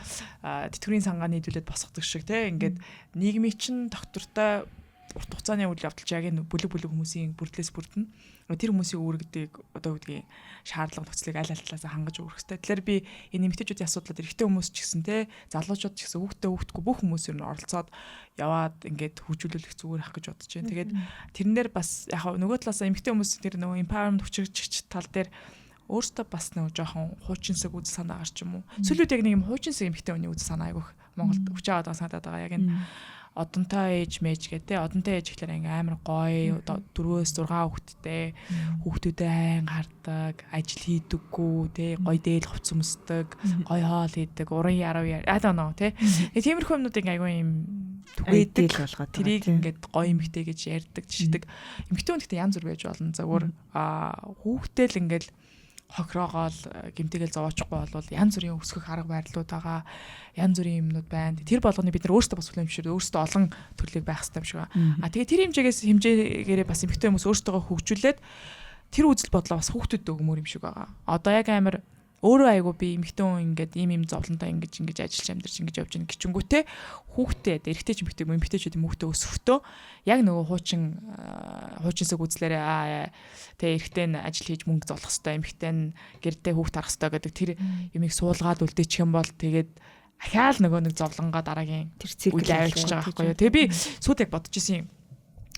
тэтгэврийн сангаа нийлүүлээд босгодог шиг те, ингээд нийгмийн чинь доктортой урт хугацааны үйл явдал чи яг энэ бүлэг бүлэг хүмүүсийн бүрдлээс бүрдэнэ. Тэр хүмүүсийн үүрэгдийг, одоо гэдгийг, шаардлага нөхцөлийг аль аль талаас хангаж өгөх хэрэгтэй. Тэгэхээр би энэ эмэгтэйчүүдийн асуудлууд эрэгтэй хүмүүс ч гэсэн те, залуучууд ч гэсэн, хүүхдээ хүүхдгүй бүх хүмүүс ер нь оролцоод яваад ингээд хөгжүүлэх зүгээр ах гэж бодож байна. Тэгээд тэрнээр бас яг нөгөө талаас эмэгтэй хүмүүс тэр нөгөө empowerment, хүчирхэгч тал дээр өөртөө бас нөгөө жоохон хуучинсаг үзэл санаа гарч юм уу. Сүүлүүд яг нэг юм хуучинсаг эмэгтэй хүний үзэл санаа айгүйх Монголд хүч аваад байгаа санагдаад байгаа. Яг энэ одонтой ээж мэж гэ те, одонтой ээж гэхлээр ингээм амар гоё, 4-өөс 6 хүүхэдтэй, хүүхдүүдэд айн гардаг, ажил хийдэггүй те, гоё дээл хувц өмсдөг, гоё хоол хийдэг, уран ярав, I don't know те. Тиймэрхүү юмнууд ингээ айгүй юм түгээдэг болгоод тэрийг ингээд гоё эмэгтэй гэж ярьдаг, жишдэг. Эмэгтэй хүн гэхдээ янз бүр байж болно. Загвар хүүхдэл ингээд хохироогоол гэмтэйгэл зовоочихгүй болвол янз бүрийн өсгөх арга барилууд байгаа. Янз бүрийн юмнууд байна. Тэр болгоны бид нар өөрсдөө бас хүлээн зөвшөөрөөд өөрсдөө олон төрлийг байх хэрэгтэй юм шиг байна. А тэгээ тэр хэмжээгээрээ бас эмэгтэй хүмүүс өөрсдөө хөгжүүлээд тэр үзэл бодлоо бас хүүхдүүдэд өгмөр юм шиг байгаа. Одоо яг амар өөрөө айгу би эмэгтэй хүн ингээд ийм ийм зовлонтой ингэж ингэж ажиллаж амьдарч ингэж явж байгаа гिचүнгүүтээ хүүхдээ, эрэгтэй ч эмэгтэй, эмэгтэйчүүд хүүхдээ өсөхдөө яг нөгөө хуучинсаг үзлээрээ тэгээ эрэгтэй нь ажил хийж мөнгө золох хэвээр, эмэгтэй нь гэрдээ хүүхд харах хэвээр гэдэг тэр юмыг суулгаад үлдээчих юм бол тэгээд ахаал нөгөө нэг зовлонгаа дараагийн тэр цикл авчиж байгаа байхгүй юу. Тэгээ би сүйд яг бодож исэн юм.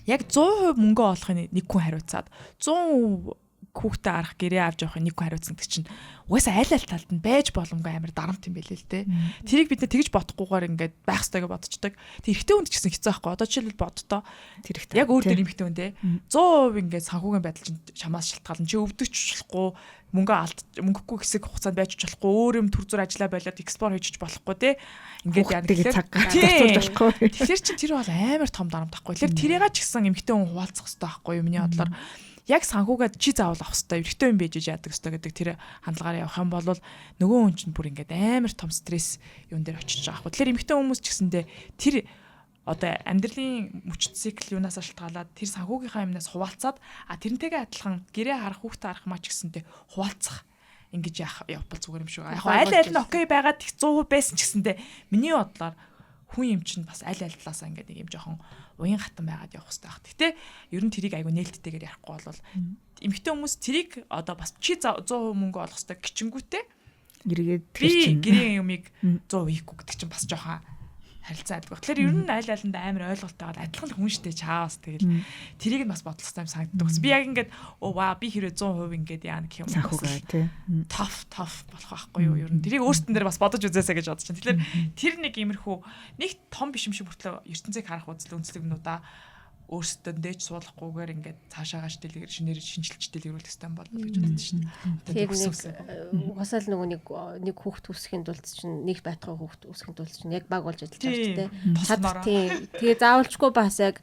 Яг 100% мөнгө олохын нэг хүн хариуцаад 100% хүүхдээ арах, гэрээ авч явахын нэг хүн хариуцсан гэдэг чинь угаасаа аль аль талд нь байж боломгүй амар дарамт юм байлээ л дээ. Тэрийг бид нэ тэгж бодохгүйгээр ингээд байх ёстой гэж бодчихдог. Тэг эрэгтэй хүнд ч гэсэн хэцүү байхгүй. Одоо жишээлбэл боддоо. Яг өөр дээр эмэгтэй хүн те 100% ингээд санхүүгийн байдал чинь чамаас шалтгаална. Чи өвдөж болохгүй, мөнгө алд, мөнгөгүй хэсэг хугацаанд байж болохгүй, өөр юм төр зур ажиллаа болоод explore хийж болохгүй те. Ингээд яа тэгэхээр цаг зарцуулж болохгүй. Тэгэхээр чин тэр бол амар том дарамт байхгүй. Тэгэхээр тэрийг ч гэсэн эмэгтэй хүн хуваалцах хэрэгтэй байхгүй юу, миний бодлоор. Яг санхүүгээ чи заавал авах хэрэгтэй, эрэгтэй хүн байж яадаг хэрэгтэй гэдэг тэр хандлагаар явах юм бол нөгөө хүн чинь бүр ингээд амар том стресс юун дээр очиж байгаа байхгүй. Тэгэхээр эмэгтэй хүмүүс ч гэсэндээ тэр одоо амьдралын мөч цикл юунаас шалтгаалаад тэр санхүүгийнхаа юмнаас хуваалцаад, а тэрнтэйгээ адилхан гэрээ харах, хүүхдээ харах маа ч гэсэнтэй хуваалцах ингэж яах явбал зүгээр юм шиг. Яг аль аль нь okay байгаад их 100% байсан ч гэсэндээ миний бодлоор Хүн юм чинь бас аль аль талаасаа ингээд нэг юм жоохон уян хатан байгаад явах хэрэгтэй байх. Гэтэ ер нь тэрийг айгу нээлттэйгээр ярихгүй бол эмэгтэй хүмүүс тэрийг одоо бас чи 100% мөнгө олох хэрэгтэй гिचингүүтээ эргээд би гэрийн юмыг 100% хийхгүй гэдэг чинь бас жоохон харилцаа адгүй. Тэгэхээр ер нь аль алинд амар ойлголтойгоо адилхан л хүн штэ чаавас тэгэл тэрийг нь бас бодлох хэрэгтэй юм санагддаг. Би яг ингээд оо ваа би хэрвээ 100% ингээд яана гэх юм санхүүгээ тий. Tough tough болох байхгүй юу ер нь. Тэрийг өөрсдөн дээр бас бодож үзээсэй гэж бодож чинь. Тэгэхээр тэр нэг иймэрхүү нэг том биш юм шиг мөртлөө ертөнцийг харах үзэл өнцлөг юмнуудаа өөрсдөө дээж суулгахгүйгээр ингээд цаашаагааш дэлгэр шинээр шинжилж дэлгэрүүлэх хэрэгтэй болов гэж боддог шин. Тэр нэг угаасаа л нөгөө нэг хүүхд үүсгэхийн тулд чинь нэг байтугай хүүхд үүсгэхийн тулд чинь яг баг болж ажиллаж байгаа шүү дээ. Чад тийм. Тэгээ заавалчгүй бас яг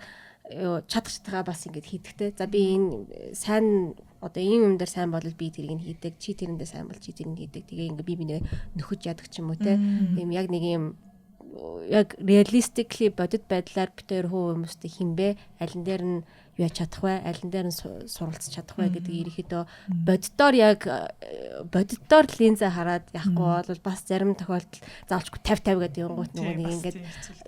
чадах чадхаа бас ингээд хийдэгтэй. За би энэ сайн одоо ийм юм дээр сайн бол би тэрийг нь хийдэг. Чи тэрэндээ сайн бол чи тэрийг хийдэг. Тэгээ ингээд би бинээ нөхөж яадаг ч юм уу те. Тийм яг нэг юм яг realistically бодит байдлаар бид хоёр хүү хүмүүстэй хинбэ алин дээр нь юу яаж чадах вэ, алин дээр нь суралцж чадах вэ гэдэг ерөнхийдөө боддоор яг боддоор линзээ хараад яахгүй бол бас зарим тохиолдолд заавалчгүй 50 50 гэдэг юунгууд нөгөө нэг ингээд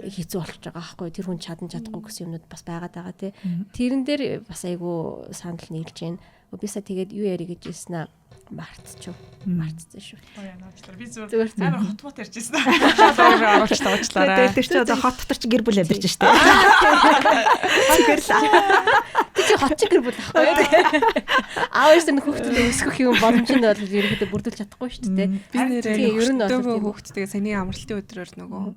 хэцүү болчихж байгаа байхгүй, тэр хүн чадан чадахгүй гэсэн юмнууд бас байгаад байгаа тий. Тэрэн дээр бас айгүй санал нийлж байна. Би сая тэгээд юу ярих гэж ирсэн аа, мартчих. Мартсан шүү. Би зүгээр амар хот мот ярьж ирсэн. Шууд оруулж тавчлаарай. Тэр чи одоо хот дотор чи гэр бүл амьдарч штэ. Зүгээр л. Тэр чи хот чи гэр бүл ахгүй юу? Аав ээж нар хүүхдэд өсгөх юм боломж нь бол ерөнхийдөө бүрдүүлж чадахгүй шүү дээ. Би нэрээ ер нь бол хүүхдтэйгээ саяны амралтын өдрөөр нөгөө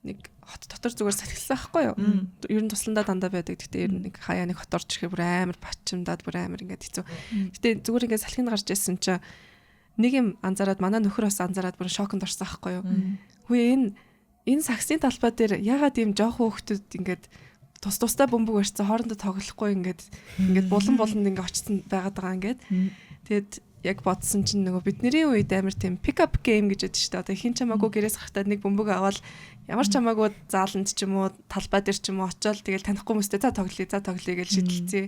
нэг хот дотор зүгээр салхилсан байхгүй юу? Ер нь тусландаа дандаа байдаг. Гэтэ ер нь нэг хаяа нэг хот орж ирэхээр бүр амар бачимдаад бүр амар ингээд хэцүү. Гэтэ зүгээр ингээд салхинд гарч ирсэн чинь нэг юм анзаараад манай нөхөр бас анзаараад бүр шоконд орсон байхгүй юу? Хүү энэ саксны талбай дээр ягаад ийм жоох хүүхдүүд ингээд тус тустай бөмбөг барьсан хоорондоо тоглохгүй ингээд ингээд булан буланд ингээд очсон байгаад байгаа ингээд. Тэгэд яг бодсон чинь нөгөө бидний үед амар тийм pick up game гэж яддаг шүү дээ. Одоо хин ч хамаагүй гэрээс гарахтаа нэг бөмбөг аваад ямар ч хамаагүй зааланд ч юм уу талбай дээр ч юм уу очиод тэгэл танихгүй хүмүүстэй за тоглоё за тоглоё гэж шидэлцээ.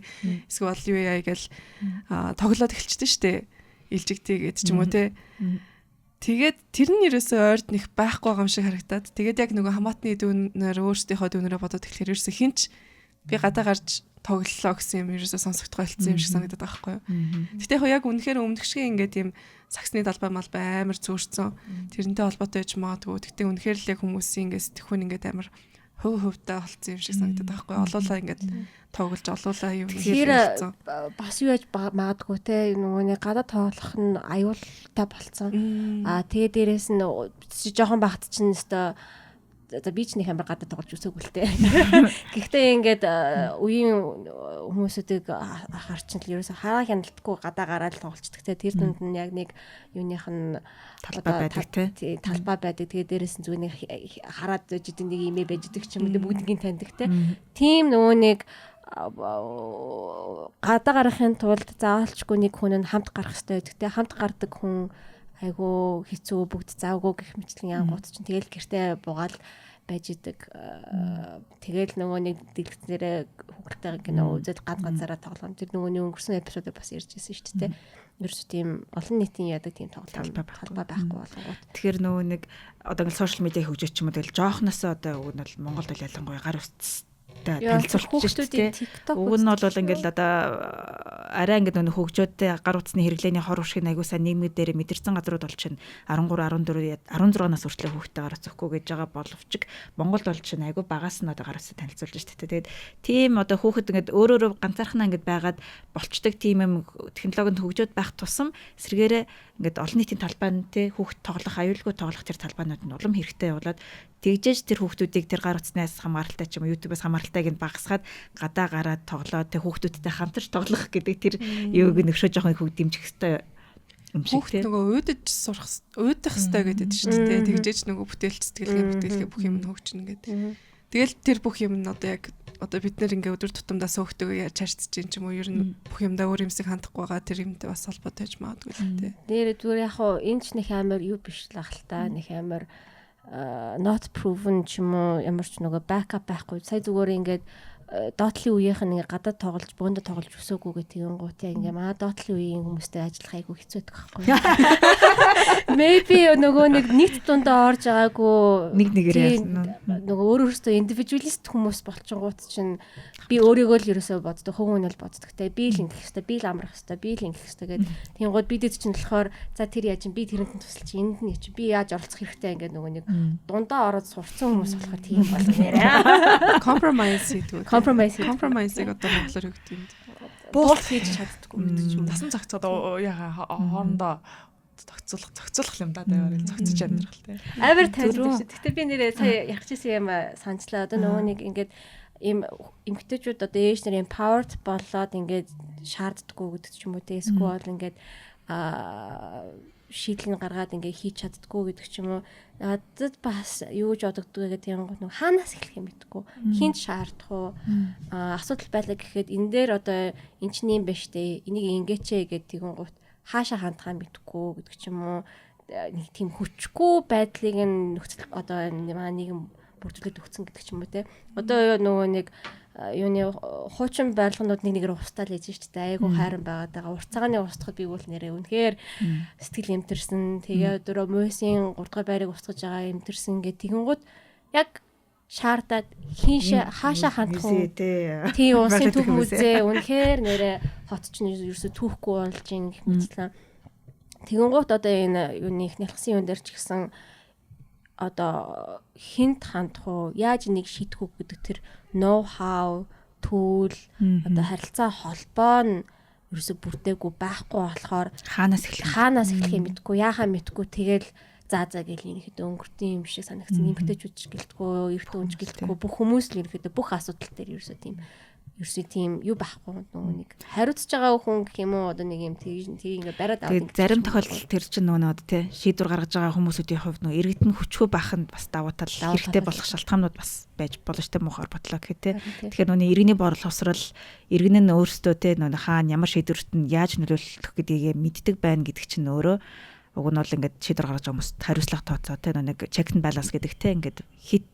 Эсвэл юу яа гэл тоглоод эхэлчихдээ шүү дээ. Илжигтээ гэд ч юм уу те. Тэгээд тэр нь ерөөсөө ойрд них байхгүй юм шиг харагдаад тэгээд яг нөгөө хамаатны дүүнээр өөрсдийнхөө дүүнээрээ бодоод эхлэхээр ерөөсөө хинч би гадаа гарч тоглолоо гэсэн юм ерөөсөө сонсогдох болцсон юм шиг санагдаад байгаа байхгүй юу. Гэтэ яг үнэхээр өмнөх шиг ингээд юм саксны талбай малбай амар зөөрцөн. Тэрнтэй холбоотой ч магадгүй. Гэтэ үнэхээр л яг хүмүүсийн ингээд сэтгхүүн ингээд амар хувь хувьтай болцсон юм шиг санагдаад байгаа байхгүй юу. Олуулаа ингээд тоглож олуулаа юм Тэгэхээр бас юу яж магадгүй те нөгөө нэг гадаа тоглох нь аюултай болцсон. Аа тэгээ дээрэс нь жоохон багт чинь өстой за би ч нэг амар гадаа тоглож үсээгүй л те. Гэхдээ ингээд үеийн хүмүүсүүдийг харчин л ерөөсө хараа хяналтгүй гадаа гараад тоглолцдог те. Тэр дунд нь яг нэг юуных нь талбай байдаг те. Талбай байдаг. Тэгээ дээрэс нь зүгээр нэг хараад байж идэг нэг имээ байж идэг ч юм уу бүгднийг таньдаг те. Тийм нөгөө нэг гадаа гарахын тулд заавалчгүй нэг хүн нь хамт гарах хэрэгтэй байдаг те. Хамт гардаг хүн айгуу хэцүү бүгд завгүй гэх мэтлэн янгууд чинь тэгэл гэртээ бугаал байж идэг. Тэгэл нөгөө нэг дэлгэцнэрээ хүүхдтэйгээ кино үзээд ганц ганцаараа тоглоом. Тэр нөгөө нэг өнгөрсөн эпизодыг бас ярьж ирсэн шүү дээ. Ерөөсө тийм олон нийтийн яадаг тийм тоглоом талбай байхгүй болгоод. Тэгэхээр нөгөө нэг одоо ингээл сошиал медиа хөгжөөч юм уу тэгэл жоохносоо одоо уг нь бол Монголд бол ялангуяа гар утас танилцуулж шүү дээ. Уг нь бол ингээл одоо арай ингээд нөх хөгжөөдтэй гар утасны хэрэглээний хор уршиг айгуу сайн нийгмүүд дээр мэдэрсэн газрууд бол чинь 13 14 16 нас хүртлээр хүүхдтэй гар утас өгөхгүй гэж байгаа боловч Монголд бол чинь айгуу багаас нь одоо гар утасаа танилцуулж шүү дээ. Тэгээд тийм одоо хүүхэд ингээд өөр өөрөө ганцаархнаа ингээд байгаад болчдөг тийм юм технологид хөгжөөд байх тусам сэргээрээ ингээд олон нийтийн талбай нь те хүүхд тоглох аюулгүй тоглох тэр талбайнууд нь улам хэрэгтэй болоод тэгжээж тэр хүүхдүүдийг тэр гар утаснаас хамааралтай ч юм уу YouTube-аас хамааралтайг нь багасгаад гадаа гараад тоглоод тэр хүүхдүүдтэй хамтарч тоглох гэдэг тэр юуг нөхшөө жоохон хөх дэмжих хэрэгтэй юм шиг тийм. Нөгөө уйдаж сурах уйдах хэрэгтэй гэдэг шүү дээ. Тэгжээж нөгөө бүтээлч сэтгэлгээ бүтээлгээ бүх юм нь хөгжинэ гэдэг. Тэгэл тэр бүх юм нь одоо яг одоо бид нэр ингээ өдөр тутамдаа сөөхтэйгээ яаж харьцаж чинь ч юм уу ер нь бүх юмдаа өөр юмсыг хандахгүй байгаа тэр юмтай бас холбоотой байж магадгүй л дээ. Нэр зүгээр яг хуу энэ ч нэг амар юу биш л ах л та нэг амар not proven ч юм уу ямар ч нөгөө backup байхгүй. Сая зүгээр ингээд Доотлын үеийнх нь ингээ гадаад тоглож, бөөндө тоглож өсөөгүйгээ тэгэн гут яг ингээ маа доотлын үеийн хүмүүстэй ажиллах айгүй хэцүү байдаг байхгүй. Maybe нөгөө нэг нийт дундаа орж байгаагүй. Нэг нэгээрээ нөгөө өөр өөртөө individualist хүмүүс болчингууд чинь би өөрийгөө л ерөөсөө боддог, хөвгөн нь л боддог те. Би л ингэх хэвээр, би л амрах хэвээр, би л ингэх хэвээр гэд. Тэнгууд бидэд чинь болохоор за тэр яаж, би тэрэнд нь тусалж, энд нь чи би яаж оролцох хэрэгтэй, ингээд нөгөө нэг дундаа ороод сурцсан хүмүүс болохоор тийм болно нэрээ. Compromise хийдэг. Compromise. Compromise-ыг одоо монголоор юу гэдэг юм? Буулт хийж чаддаггүй гэдэг ч юм. Тасан зохицоод яа хоорондоо зохицуулах зохицуулах юм да, дайвар зохицож амьдрах те. Амар тайлбар. Гэтэ би нэрээ сая ярих юм санчлаа. Одоо нөгөө нэг ингээд ийм эмгтээчүүд одоо ээж нар empowered болоод ингээд шаарддаггүй гэдэг ч юм уу те. Эсвэл ингээд шийдэл нь гаргаад ингээ хийж чаддггүй гэдэг ч юм уу. Надад бас юу гэж бодогддог гэдэг юм гот нэг хаанаас эхлэх юм мэдгүй. Хинт шаардах уу? Асуудал байлаа гэхэд энэ дээр одоо эн чинь юм байна штэ. Энийг ингээч гэдэг тэгэн гут хаашаа хандхаа мэдгүй гэдэг ч юм уу. Нэг тийм хүчгүй байдлыг нь нөхцөл одоо манай нийгэм бүрдүүлээд өгсөн гэдэг ч юм уу те. Одоо нөгөө нэг юуны хуучин барилганууд нэг нэгээр устаал ээж шүү дээ. Айгу хайран байгаад байгаа. Урт цагааны устгахад би бол нэрээ үнэхээр сэтгэл эмтэрсэн. Тэгээ өдрөө муусын 3 дугаар байрыг устгаж байгаа эмтэрсэн гэх тэгэнгүүт яг шаардаад хиншээ хаашаа хандах уу? Тийм, улсын төв музей үнэхээр нэрээ хот чинь ерөөсө түүхгүй болж ин гэх мэтлэн. Тэгэнгүүт одоо энэ юуны их нялхсан юун дээр ч гэсэн одоо хинт хандах уу, яаж энийг шийдэх үү гэдэг тэр know how, түүл, одоо харилцаа холбоо нь ерөөсө бүрдээгүй байхгүй болохоор хаанаас эхлэх юм мэдгүй, яахаа мэдгүй, тэгэл за за гэл ерөнхийдөө өнгөртийн юм шиг санагдсан. Эмгтээчүүд ч гэлтгүү, эрт үнч гэлтгүү, бүх хүмүүс л ерөнхийдөө бүх асуудал дээр ерөөсөө тийм ерөөсөө тийм юу байхгүй, нөгөө нэг хариуцж байгаа хүн гэх юм уу, одоо нэг юм тийг ингээ бариад аваад. Зарим тохиолдолд тэр чинь нөгөө нэг тий шийдвэр гаргаж байгаа хүмүүсүүдийн хувьд нөгөө иргэд нь хүчгүй байх нь бас давуу тал хэрэгтэй болох шалтгаанууд бас байж болно шүү дээ, муухай бодлоо гэхэд тий. Тэгэхээр нөгөө иргэний борловсрал, иргэн нь өөрсдөө тий нөгөө хаана ямар шийдвэрт нь яаж нөлөөлөх гэдгийг мэддэг байна гэдэг чинь өөрөө уг нь бол ингээд шийдвэр гаргаж байгаа хүмүүст хариуцлага тооцоо тий нэг check and balance гэдэг тий ингээд хит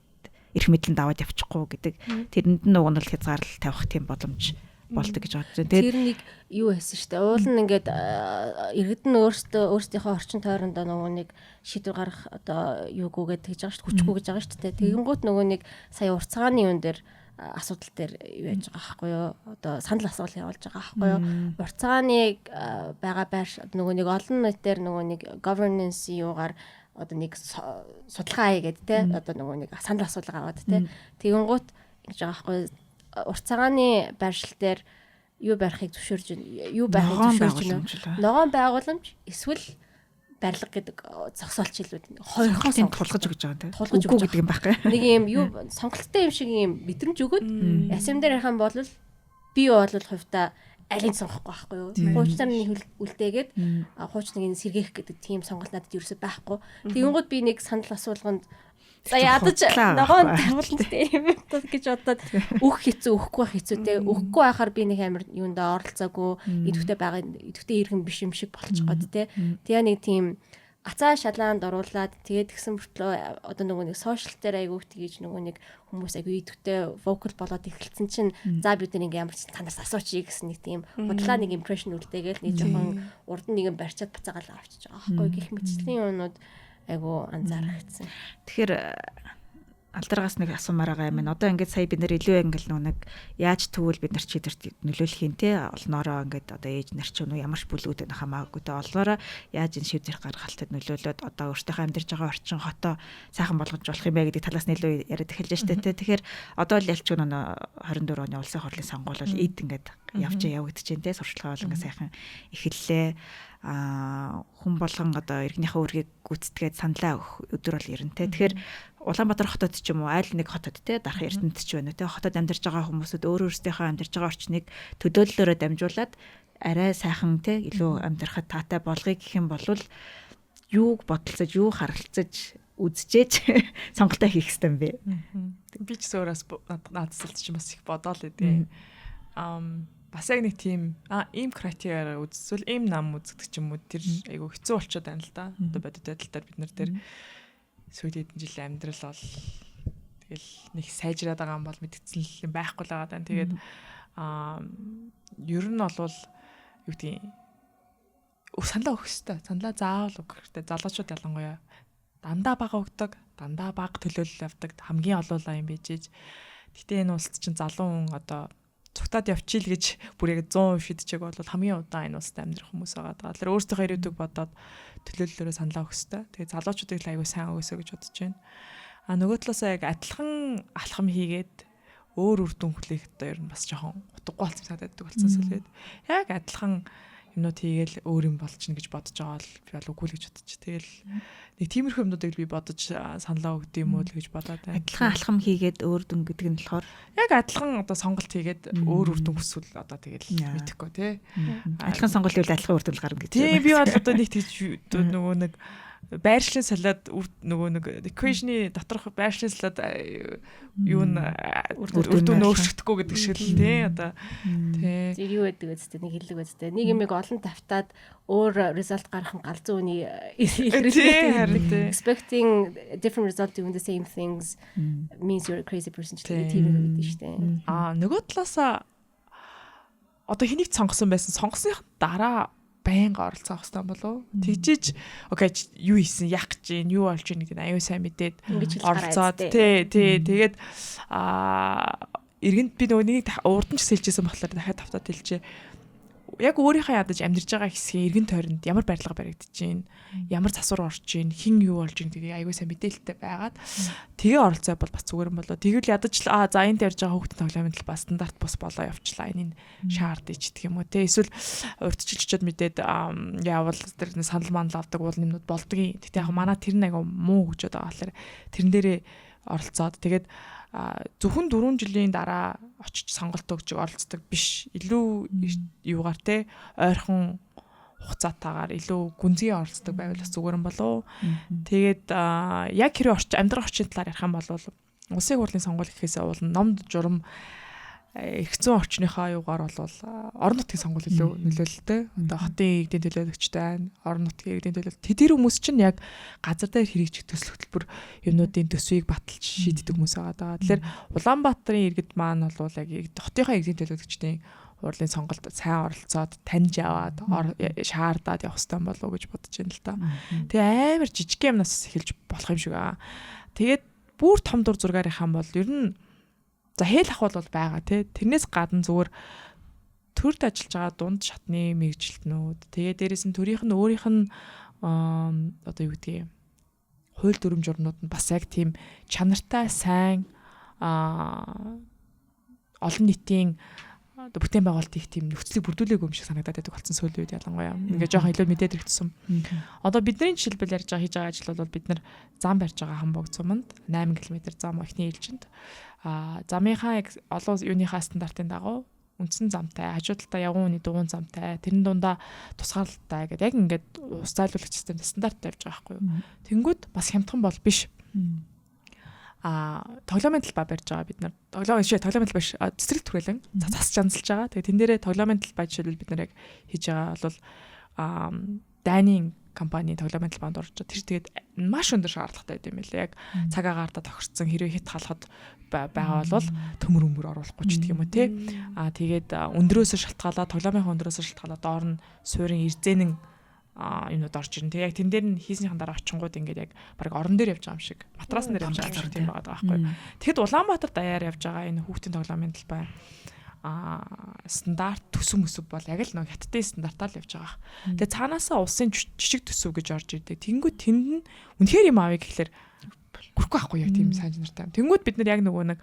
эрх мэдлэн даваад явчихгүй гэдэг тэрэнд нь уг нь бол хязгаарлалт тавих тийм боломж болдог гэж бодож байна. Тэгээд тэр нэг юу байсан шүү дээ. Уул нь ингээд иргэд нь өөртөө өөрсдийнхөө орчин тойрондоо нөгөө нэг шийдвэр гаргах одоо юугүйгээд тэгж байгаа шүү дээ. Хүчгүй гэж байгаа шүү дээ. Тэгэнгүүт нөгөө нэг сая уртцгааны юун дээр асуудал дээр юу яаж байгаа байхгүй юу? Одоо санал асуулт явуулж байгаа байхгүй юу? Уртцгааны байгаа байр нөгөө нэг олон нийтээр нөгөө нэг governance юугаар одоо нэг судалгаа хийгээд те одоо нөгөө нэг санал асуулга аваад те тэгэнгүүт ингэж байгаа байхгүй, урт цагааны байршил дээр юу барихыг зөвшөөрж, юу байхыг зөвшөөрж байна. Ногоон байгууламж эсвэл барилга гэдэг зогсоолч хэлүүд хоёрхон тулгаж өгч байгаа тийм. Тулгаж өгч гэдэг юм байхгүй. Нэг юм юу сонголттой юм шиг юм мэдрэмж өгөөд ясэм дээр ярих юм бол би бол хувьдаа алийг сонгохгүй байхгүй юу? Хуучнаар үлдээгээд хуучныг нь сэргээх гэдэг тийм сонголт надад ерөөсөй байхгүй. Тэгэнгүүт би нэг санал асуулганд за ядаж ногоон тавилттай юм гэж бодоод өөх хэцүү, өхгүй байх хэцүү те. Өхгүй байхаар би нэг амар юундаа оролцоогүй, идэвхтэй байгаа, идэвхтэй иргэн биш юм шиг болчих гоод те. Тэгээ нэг тийм ацаа шалаанд оруулаад тэгээд тэгсэн мөртлөө одоо нөгөө нэг сошиал дээр айгүйх тэгэж нөгөө нэг хүмүүс айгүй идэвхтэй vocal болоод эхэлсэн чинь за бид нар ингээ ямар ч танаас асуучих гэсэн нэг тийм худлаа нэг impression үлдээгээл нэг жоохон урд нь нэг юм барьчаад буцаагаал авчиж байгаа байхгүй, гэх мэтчлийн юмнууд айгүй анзаарчихсан. Тэгэхээр алдаргаас нэг асуумаар байгаа юм. Одоо ингээд сая бид нэр илүү ингээл нөгөө нэг яаж тэгвэл бид нар шийдвэрт нөлөөлөх юм те, олноороо ингээд одоо ээж нар ч юм уу ямар ч бүлгүүд байх хамаагүй те, олноороо яаж энэ шийдвэр гаргалтад нөлөөлөөд одоо өөртөөхөө амьдарч байгаа орчин хотоо сайхан болгож болох юм бэ гэдэг талаас нь илүү яриад эхэлж штэ те. Тэгэхээр одоо л ялч нөгөө 24 оны улсын хурлын сонгуул бол эд ингээд явж явагдаж байна те. Сурчлагаа бол ингээд сайхан эхэллээ. Хүн болгон одоо иргэнийхээ үүргийг гүйцэтгээд саналаа өгөх өдөр бол ирнэ те. Тэгэхээр Улаанбаатар хотод ч юм уу айл нэг хотод те, дарах Эрдэнэт ч байна уу те, хотод амьдарч байгаа хүмүүсүүд өөр өөрсдийнхөө амьдарч байгаа орчныг төлөөллөөрөө дамжуулаад арай сайхан те илүү амьдрахад таатай болгоё гэх юм бол юуг бодолцож, юу харалцаж үзчихээж сонголтоо хийх хэрэгтэй юм бэ? Би ч өөрөөс наадсалт чинь бас их бодоол идэв. Бас яг нэг тийм ийм критериараа үзвэл ийм нам үздэг ч юм уу, тэр айгу хэцүү болчиход байна л да. Одоо бодит байдал дээр бид нар тэр сүүлийн хэдэн жилийн амьдрал бол Тэгэл нэг сайжраад байгаа юм бол мэдгэцэн л юм байхгүй л байгаа даа. Тэгээд ер нь бол юу гэдгийг саналаа өгөх хэвээр. Саналаа заавал өгөх хэрэгтэй. Залуучууд ялангуяа дандаа бага өгдөг, дандаа бага төлөөлөл авдаг. Хамгийн олуулаа юм бийжээж. Гэтэ энэ улс чинь залуу хүн одоо цугтаад явчихъя л гэж бүр яг 100% шийдчихэг бол хамгийн удаан энэ улсад амьдрах хүмүүс байгаа даа. Тэгэхээр өөрсдийнхөө ирээдүйг бодоод төлөөллөөрөө саналаа өгөх хэвээр. Тэгээ залуучуудыг л аягүй сайн өгөөсэй гэж бодож байна. А нөгөө талаасаа яг адилхан алхам хийгээд өөр үр дүн хүлээх одоо ер нь бас жоохон утгагүй болсон санагдаад болсон сүлээд. Яг адилхан юмнууд хийгээл өөр юм болчихно гэж бодож байгаа бол би бол үгүй л гэж бодож. Тэгэл нэг тиймэрхүү юмнуудыг би бодож саналаа өгд юм уу л гэж бодоод байна. Адилхан алхам хийгээд өөр дүн гэдэг нь болохоор яг адилхан одоо сонголт хийгээд өөр үр дүн хүсвэл одоо тэгэл мэдэхгүй тий. Адилхан сонголт хийвэл адилхан үр дүн гарна гэж. Тий, би бол одоо нэг тэгж нөгөө нэг байршлын солиод нөгөө нэг equation-ы доторх байршлын солиод юу н үр дүн өөрчлөгдөхгүй гэдэг шиг л тий одоо тий. Зэрэг юу байдаг үстэй, нэг хэллэг үстэй. Нэг юмыг олон тавтаад өөр result гарах нь галзуу үний илэрхийлдэг. Expecting different result doing the same things means you're a crazy person гэх тийм юм гэдэг шүү дээ. Аа, нөгөө талаасаа одоо хэнийг сонгосон байсан, сонгосных дараа байнга оролцоо авах хэрэгтэй болов. Тэгжиж okay, юу хийсэн, яах гэж юм, юу болж ийн гэдэг нь аюу сайн мэдээд оролцоод, тий, тэгээд иргэнд би нөгөө нэг урд нь ч хэлжсэн болохоор дахиад тавтаад хэлжээ. Яг өөрийнхөө ядаж амьдарч байгаа хэсгийн эргэн тойронд ямар барилга баригдаж байна, ямар засвар орж байна, хэн юу болж байна гэдгийг аягүй сайн мэдээлэлтэй байгаад тэгээ оролцоо бол бас зүгээр юм болоо. Тэгвэл ядаж л за энд ярьж байгаа хүүхдийн тоглоомын талбай стандарт бус болоо явчлаа. Энэ шаардж идэх юм уу те. Эсвэл урьдчилж очиод мэдээд яавал тэр санал манал авдаг уул нэмнүүд болдгийн. Гэтэ яг манай тэр нэг аягүй муу хөгжөөд байгаа болохоор тэрэн дээрээ оролцоод, тэгээд зөвхөн 4 жилийн дараа очиж сонголт өгч оролцдог биш. Илүү юугаар те, ойрхон хугацаатаагаар илүү гүнзгий оролцдог байвал бас зүгээр юм болов. Тэгээд яг хэрэг орчин, амьдрах орчны талаар ярих юм бол улсын хурлын сонгуул гэхээсээ уул ном журам эрх зүйн орчныхоо юугаар бол орон нутгийн сонгуул илүү нөлөөлөлтэй. Одоо хотын иргэдийн төлөөлөгчтэй байна, орон нутгийн иргэдийн төлөөлөл. Тэр хүмүүс чинь яг газар дээр хэрэгжих төсөл хөтөлбөр юмнуудын төсвийг баталж шийддэг хүмүүс байгаа даа. Тэгэхээр Улаанбаатарын иргэд маань бол яг хотынхоо иргэдийн төлөөлөгчдийн хурлын сонголт сайн оролцоод, таньж аваад, шаардаад явах хэрэгтэй болов уу гэж бодож байна л да. Тэгээ амар жижиг юмнаас эхэлж болох юм шиг аа. Тэгээд бүр том дур зургаар явах юм бол ер нь за хээл ахуул бол байгаа тий. Тэрнээс гадна зүгээр төрд ажиллаж байгаа дунд шатны мэргэжилтнүүд, тэгээ дээрэс нь төрийнх нь өөрийнх нь одоо юу гэдгийг хууль дүрм журмууд нь бас яг тийм чанартай, сайн олон нийтийн одоо бүтээн байгуулалт их тийм нөхцөлийг бүрдүүлээгүй юм шиг санагдаад байдаг болсон сүүлийн үед ялангуяа. Ингээ жоохон илүү мэдээд ирэх тусам. Одоо бидний жишээлбэл ярьж байгаа, хийж байгаа ажил бол бид нар зам барьж байгаа Хамбог цуманд 8 км зам эхний ээлжинд. Замынхаа яг олон юуныхаа стандартын дагуу үндсэн замтай, хажуу талдаа явган хүний дугуйн замтай, тэрэн дундаа тусгаарлалтай гэдэг яг ингээд ус зайлуулагч систем стандарттай явж байгаа байхгүй юу. Тэнгүүд бас хямдхан бол биш. Тоглоомын талбай барьж байгаа бид нар. Тоглоом биш, тоглоомын талбай биш. Цэцэрлэг түрээлэн цас чанзалж байгаа. Тэгээ тэн дээрээ тоглоомын талбай жишээлбэл бид нар яг хийж байгаа бол Дайны компани тоглоомын талбайд орж байгаа. Тэр тэгээд маш өндөр шаардлагатай байд юм билээ. Яг цаг агаарда тохирцсон, хэрвээ хит халахад байгаа бол төмөр өмөр оруулахгүй ч гэх юм уу те. Тэгээд өндрөөсөө шалтгаалаад, тоглоомынхаа өндрөөсөө шалтгаалаад доор нь суурин эрзэнэн юмнууд орж ирнэ. Тэгээ яг тэн дээр нь хийснийхэн дараа очингууд ингээд яг баг орон дээр явж байгаа юм шиг, матрасн дээр явж байгаа юм шиг тийм байгаа байхгүй. Тэгэхэд Улаанбаатар даяар явж байгаа энэ хүүхдийн тоглоомын талбай стандарт төсөв мөсөв бол яг л нэг хятадын стандартаар л явж байгаа. Тэгээ цаанаасаа улсын жижиг төсөв гэж орж ирдэг. Тэнгүүд тэнд нь үнэхээр юм авъя гэхлээр гүрхгүй байхгүй яг тийм сайн чанартай. Тэнгүүд бид нар яг нөгөө нэг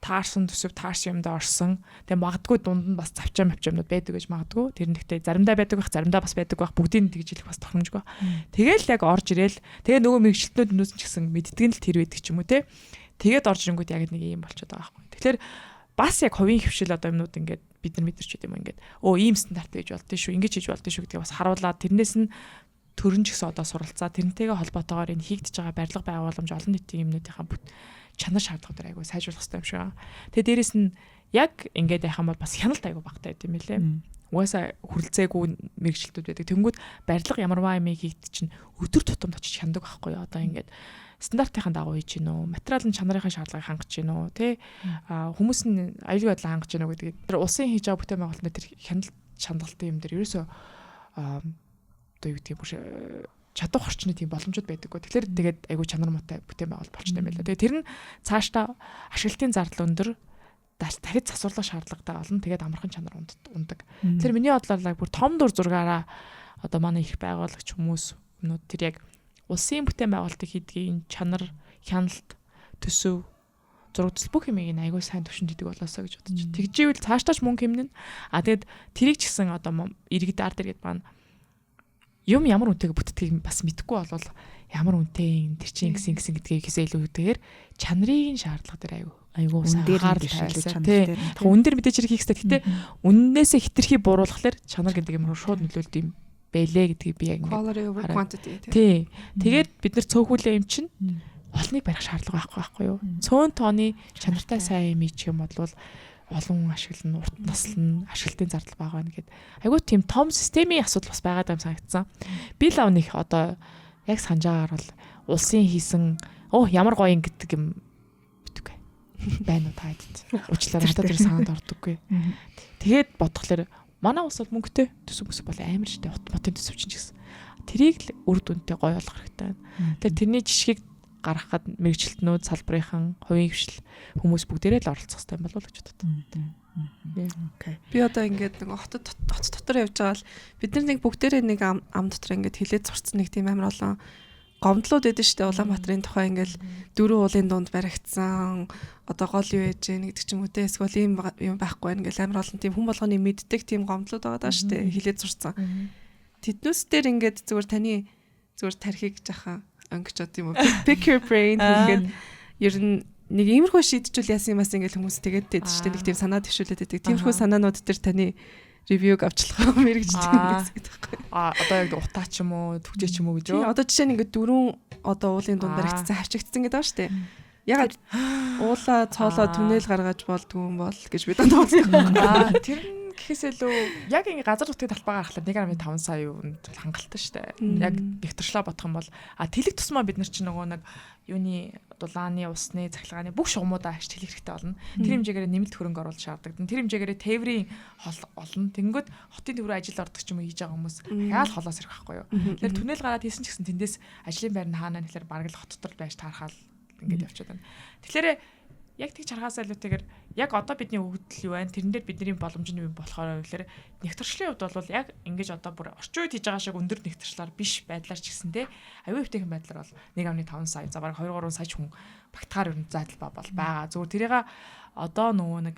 таарсан төсөв, таарсан юмдаа орсон. Тэгээ магадгүй дунд нь бас завчаа мавчаамнууд байдаг гэж магадгүй. Тэр нь гэхдээ заримдаа байдаг байх, заримдаа бас байдаг байх. Бүгдийг тэгж хэлэх бас тохиромжгүй. Тэгэл яг орж ирээл тэгээ нөгөө мэрэгчлэтнүүд өнөөс ч гэсэн мэддэг нь л тэр байдаг ч юм уу те. Тэгээд орж ирэнгүүт яг нэг юм болчиход байгаа байхгүй. Тэгэхээр бас яг хувийн хвшил одоо юмнууд ингээд бид нар мэдэрч байд юм ингээд өө ийм стандарт байж болдсон шүү, ингэж хийж болдсон шүү гэдгийг бас харуулад, тэрнээс нь төрөн ч гэсэн одоо суралцаа, тэрнтэйгээ холбоотойгоор энэ хийгдэж байгаа барилга байгууламж, олон нийтийн юмнуудынхаа бүт чанар шаардлага дээр айгуу сайжруулах хэрэгтэй юм шиг байна. Тэгээ дээрэс нь яг ингээд яхах юм бол бас хяналт айгуу багтай байд юм билээ. Угаасаа хүрэлцээгүй мэрэгчлэлтүүд байдаг. Тэнгүүд барилга ямарваа юм хийгд чинь өдөр тутамд очиж хяндаг байхгүй юу? Одоо ингээд Стандартынхаа дагуу хийж гин үү? Материал нь чанарын шаардлагыг хангаж гин үү? Тэ? Хүмүүс нь аюулгүй байдлаа хангаж гин үү гэдэг. Тэр улсын хийж байгаа бүтээн байгуулалтын тэр хяналт чангалтай юм дээр ерөөсөө одоо юу гэдгийг бүр чадах орчны тийм боломжууд байдаггүй. Тэгэхээр тэгээд айгүй чанар муутай бүтээн байгуулалт болчтой юм байна. Тэгээд тэр нь цаашдаа ашиглалтын зардал өндөр, дахид засварлах шаардлагатай болно. Тэгээд амархан чанар ундаг. Тэр миний бодлоор бүр том дүр зургаараа одоо манай их байгуулагч хүмүүс өмнөд тэр яг улсын бүтээн байгуулалтыг хийдгийг чанар, хяналт, төсөв, зурагдал бүх юмыг нь айгүй сайн төвшөнд хийдэг болоосоо гэж бодож. Тэгжээвэл цаашдаа ч мөнгө хэмнэн. А тэгээд тэрийг ч гэсэн одоо иргэд ард иргэд маань юм ямар үнэтэйг бүтдгийг бас мэдэхгүй болвол ямар үнэтэй тэр чинь ингэсэн ингэсэн гэдгийг хийсээ илүүтэйгээр чанарын шаардлага дээр айгүй айгүй сайн анхаарал тавиасан. Тий. Яг үн дээр мэдээж хэрэг хийх хэрэгтэй. Гэтэ үннээсээ хитрхи буруулахлаар чанар гэдэг юм шууд нөлөөлд юм бэлээ гэдгийг би яг ингээд quality over quantity. Тий. Тэгээд бид нар цөөхүүлээ юм чинь олныг барих шаардлага байхгүй байхгүй юу? Цөөн тооны чанартай сайн юм ичих юм бол олон хүн ашиглана, урт наслна, ашиглалтын зардал бага байна гэд. Айгуу тийм том системийн асуудал бас байгаад юм санагдсан. Би л нэг одоо яг санаж байгаагаар бол улсын хийсэн оо ямар гоё юм гэдэг юм битүүгүй. Байна уу та хэдд. Уучлаарай надад тэр санаанд ордоггүй. Тэгээд бодглохлоор манай улс бол мөнгөтэй төсөв мөсөв бол амар штэ ут мотын төсөв чинь ч гэсэн. Тэрийг л үр дүнтэй гоё болгох хэрэгтэй байна. Тэгэхээр тэрний жишгийг гаргахад мэрэгчлэтнүүд, салбарынхан, хувийн хвшил хүмүүс бүгдээрээ л оролцох хэрэгтэй болов уу гэж боддог. Окей. Би одоо ингээд нэг хот дотор явж байгаа л бид нар нэг бүгдээрээ нэг ам дотор ингээд хилээд сурцсан нэг тийм амар олон гомдлууд өгдөн штэ. Улаанбаатарын тухай ингээл дөрвөн уулын дунд баригдсан одоо гол юу яж гэн гэдэг ч юм уу те, эсвэл ийм юм байхгүй байна гэл амар олон тийм хүн болгоны мэддэг тийм гомдлууд байгаа даа штэ, хилээд сурцсан. Тэднүүс дээр ингээд зүгээр таны зүгээр тархийг жахан өнгөчод юм уу, pick your brain гэхэд ер нь нэг иймэрхүү шийдчихвэл яасан юм бас ингээл хүмүүс тэгээд тэд штэ, нэг тийм санаа төвшүүлээд байдаг. Тиймэрхүү санаанууд дээр таны review г авчлах мэрэгждэг юм гэсэн гэдэг байхгүй. А одоо яг утаа ч юм уу, түгжээ ч юм уу гэж юу? Одоо жишээ нь ингээд дөрвөн одоо уулын дунд баригдсан, хавчигдсан гэдэг байгаа шүү дээ. Ягаад уулаа цоолоо түнэл гаргаж болдгоо юм бол гэж бид дандаа боддог. Аа, тэр нь гэхээс илүү яг ингээ газар нутгийн талбай гаргахлаар 1.5 сая юунд хангалттай шүү дээ. Яг нэгтэршлээ бодох юм бол а тэлэг тусмаа бид нар чинь нөгөө нэг юуны дулааны, усны, цахилгааны бүх шугамудаа агч тэлэх хэрэгтэй болно. Тэр хэмжээгээр нэмэлт хөрөнгө оруулалт шаардлагатай. Тэр хэмжээгээр тээврийн хол олно. Тэнгүүд хотын төв рүү ажил ордог ч юм уу хийж байгаа хүмүүс дахиад холоос ирэх байхгүй юу. Тэгэхээр түнэл гараад хийсэн ч гэсэн тэндээс ажлын байр нь хаана нэхлээр бараг л хот дотор байж таархаал ингээд явчихад байна. Тэгэхээр яг тэгж харахаас илүүтэйгээр яг одоо бидний өгөгдөл юу байна? Тэрэн дээр бидний боломж нь юу болохоор гэхээр нэгтэршлийн хувьд бол яг ингэж одоо бүр орчин үед хийж байгаа шиг өндөр нэгтэршлээр биш байдлаар ч гэсэн те аюу эвтэйхэн байдлаар бол 1.5 сая, за бараг 2 3 сая хүн багтахаар ер нь зайдал ба бол байгаа. Зүгээр тэрийг одоо нөгөө нэг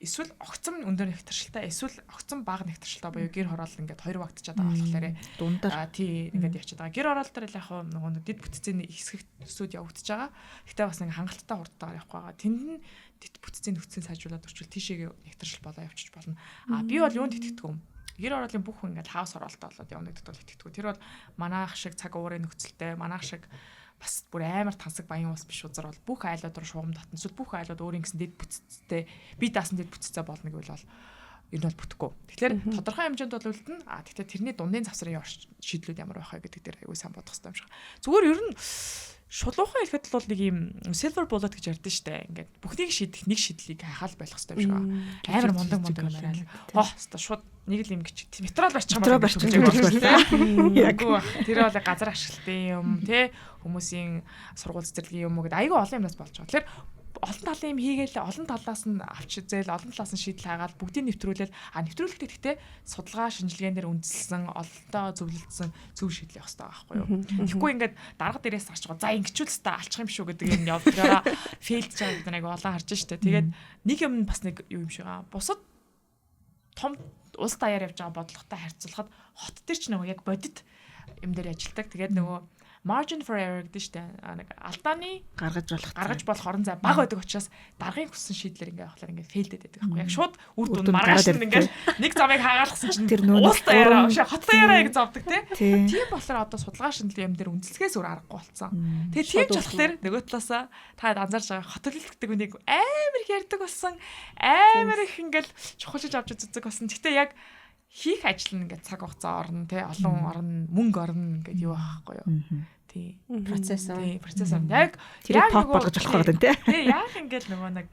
эсвэл огцом өндөр нэгтэршилтэй, эсвэл огцом бага нэгтэршилтэй буюу гэр хороол ингээд хоёр багтчаад байгаа болохоор дундаар тий ингээд явчихад байгаа. Гэр хороол дээр л яг нөгөө нэг дэд бүтцийн хэсэг төсүүд явагдаж байгаа. Гэтэ бас нэг хангалттай хурдтайгаар явахгүй байгаа. Тэнд нь дэд бүтцийн нөхцөлийг сайжруулад өрчүүл тийшээгээ нэгтэршил болоо явчих болно. А би бол юунд итгэдэг юм? Гэр хороолын бүх хүн ингээд хаус хороолтой болоод явна гэдэгт бол итгэдэг. Тэр бол манайх шиг цаг уурын нөхцөлтэй, манайх шиг бас бүр амар тансаг баян ус биш узар бол бүх айлууд руу шугам татна. Эсвэл бүх айлууд өөрийн гэсэн дэд бүтцтэй, би даасан дэд бүтцтэй болно гэвэл бол ер нь бол бүтэхгүй. Тэгэхээр тодорхой хэмжээнд бол үлдэнэ. А тэгтээ тэрний дундын завсрын шийдлүүд ямар байх вэ гэдэг дээр аягүй сайн бодох хэрэгтэй юм шиг. Зүгээр ер нь шулуухан хэлэхэд бол нэг юм silver bullet гэж ярьдэн штэ. Ингээд бүхнийг шийдэх нэг шийдлийг хайхаал байх хэрэгтэй юм шиг байна. Амар мундаг мундаг юм яриа. Хоо хэвээ шууд нэг л юм гэж метрол барьчих юм байна. Яг тэр бол газар ашиглалтын юм те, хүмүүсийн сургууль цэцэрлэгийн юм уу гэдэг айгүй олон юмнаас болж байгаа. Тэгэхээр олон талын юм хийгээл, олон талаас нь авч үзээл, олон талаас нь шийдэл хайгаал, бүгдийг нэвтрүүлээл, а нэвтрүүлэхдээ гэхдээ судалгаа шинжилгээн дээр үндэслэн, олонтоо зөвлөлдсөн зөв шийдэл явах хэрэгтэй байхгүй юу. Тэгэхгүй ингээд дарга дээрээс гарч байгаа, за ингэчүүл өста алчих юм шүү гэдэг юм явдгаараа фейлдж байгаа гэдэг нэг олон харж штэ. Тэгээд нэг юм бас нэг юу юм шиг аа. Бусад том улс даяар явж байгаа бодлоготой харьцуулахад хот дээр ч нөгөө яг бодит юм дээр ажилтдаг. Тэгээд нөгөө margin for error гэдэг чинь нэг алдааны гаргаж болох орон зай бага байдаг учраас даргын хүссэн шийдлэр ингээ явахлаар ингээ фейлдэд байдаг байхгүй. Яг шууд үр дүн маргааш нь ингээ нэг замыг хаагаалгасан чинь тэр нөө улс даяараа хот даяараа яг зовдөг тий. Тийм болохоор одоо судалгаа шинжилгээ юм дээр үндэслэхээс өөр аргагүй болсон. Тэгээ тийм ч болохоор нөгөө талаасаа та анзаарч байгаа хотолт гэдэг үнийг амар их ярьдаг болсон. Амар их ингээл чухалчилж авч үздэг болсон. Гэтэ яг хийх ажил нь ингээд цаг хугацаа орно тий, олон орно, мөнгө орно ингээд юу байхгүй юу. Тий. Процесс. Тий, процесс. Яг тэрийг pop болгож болох гэдэг тий. Тий, яг ингээл нөгөө нэг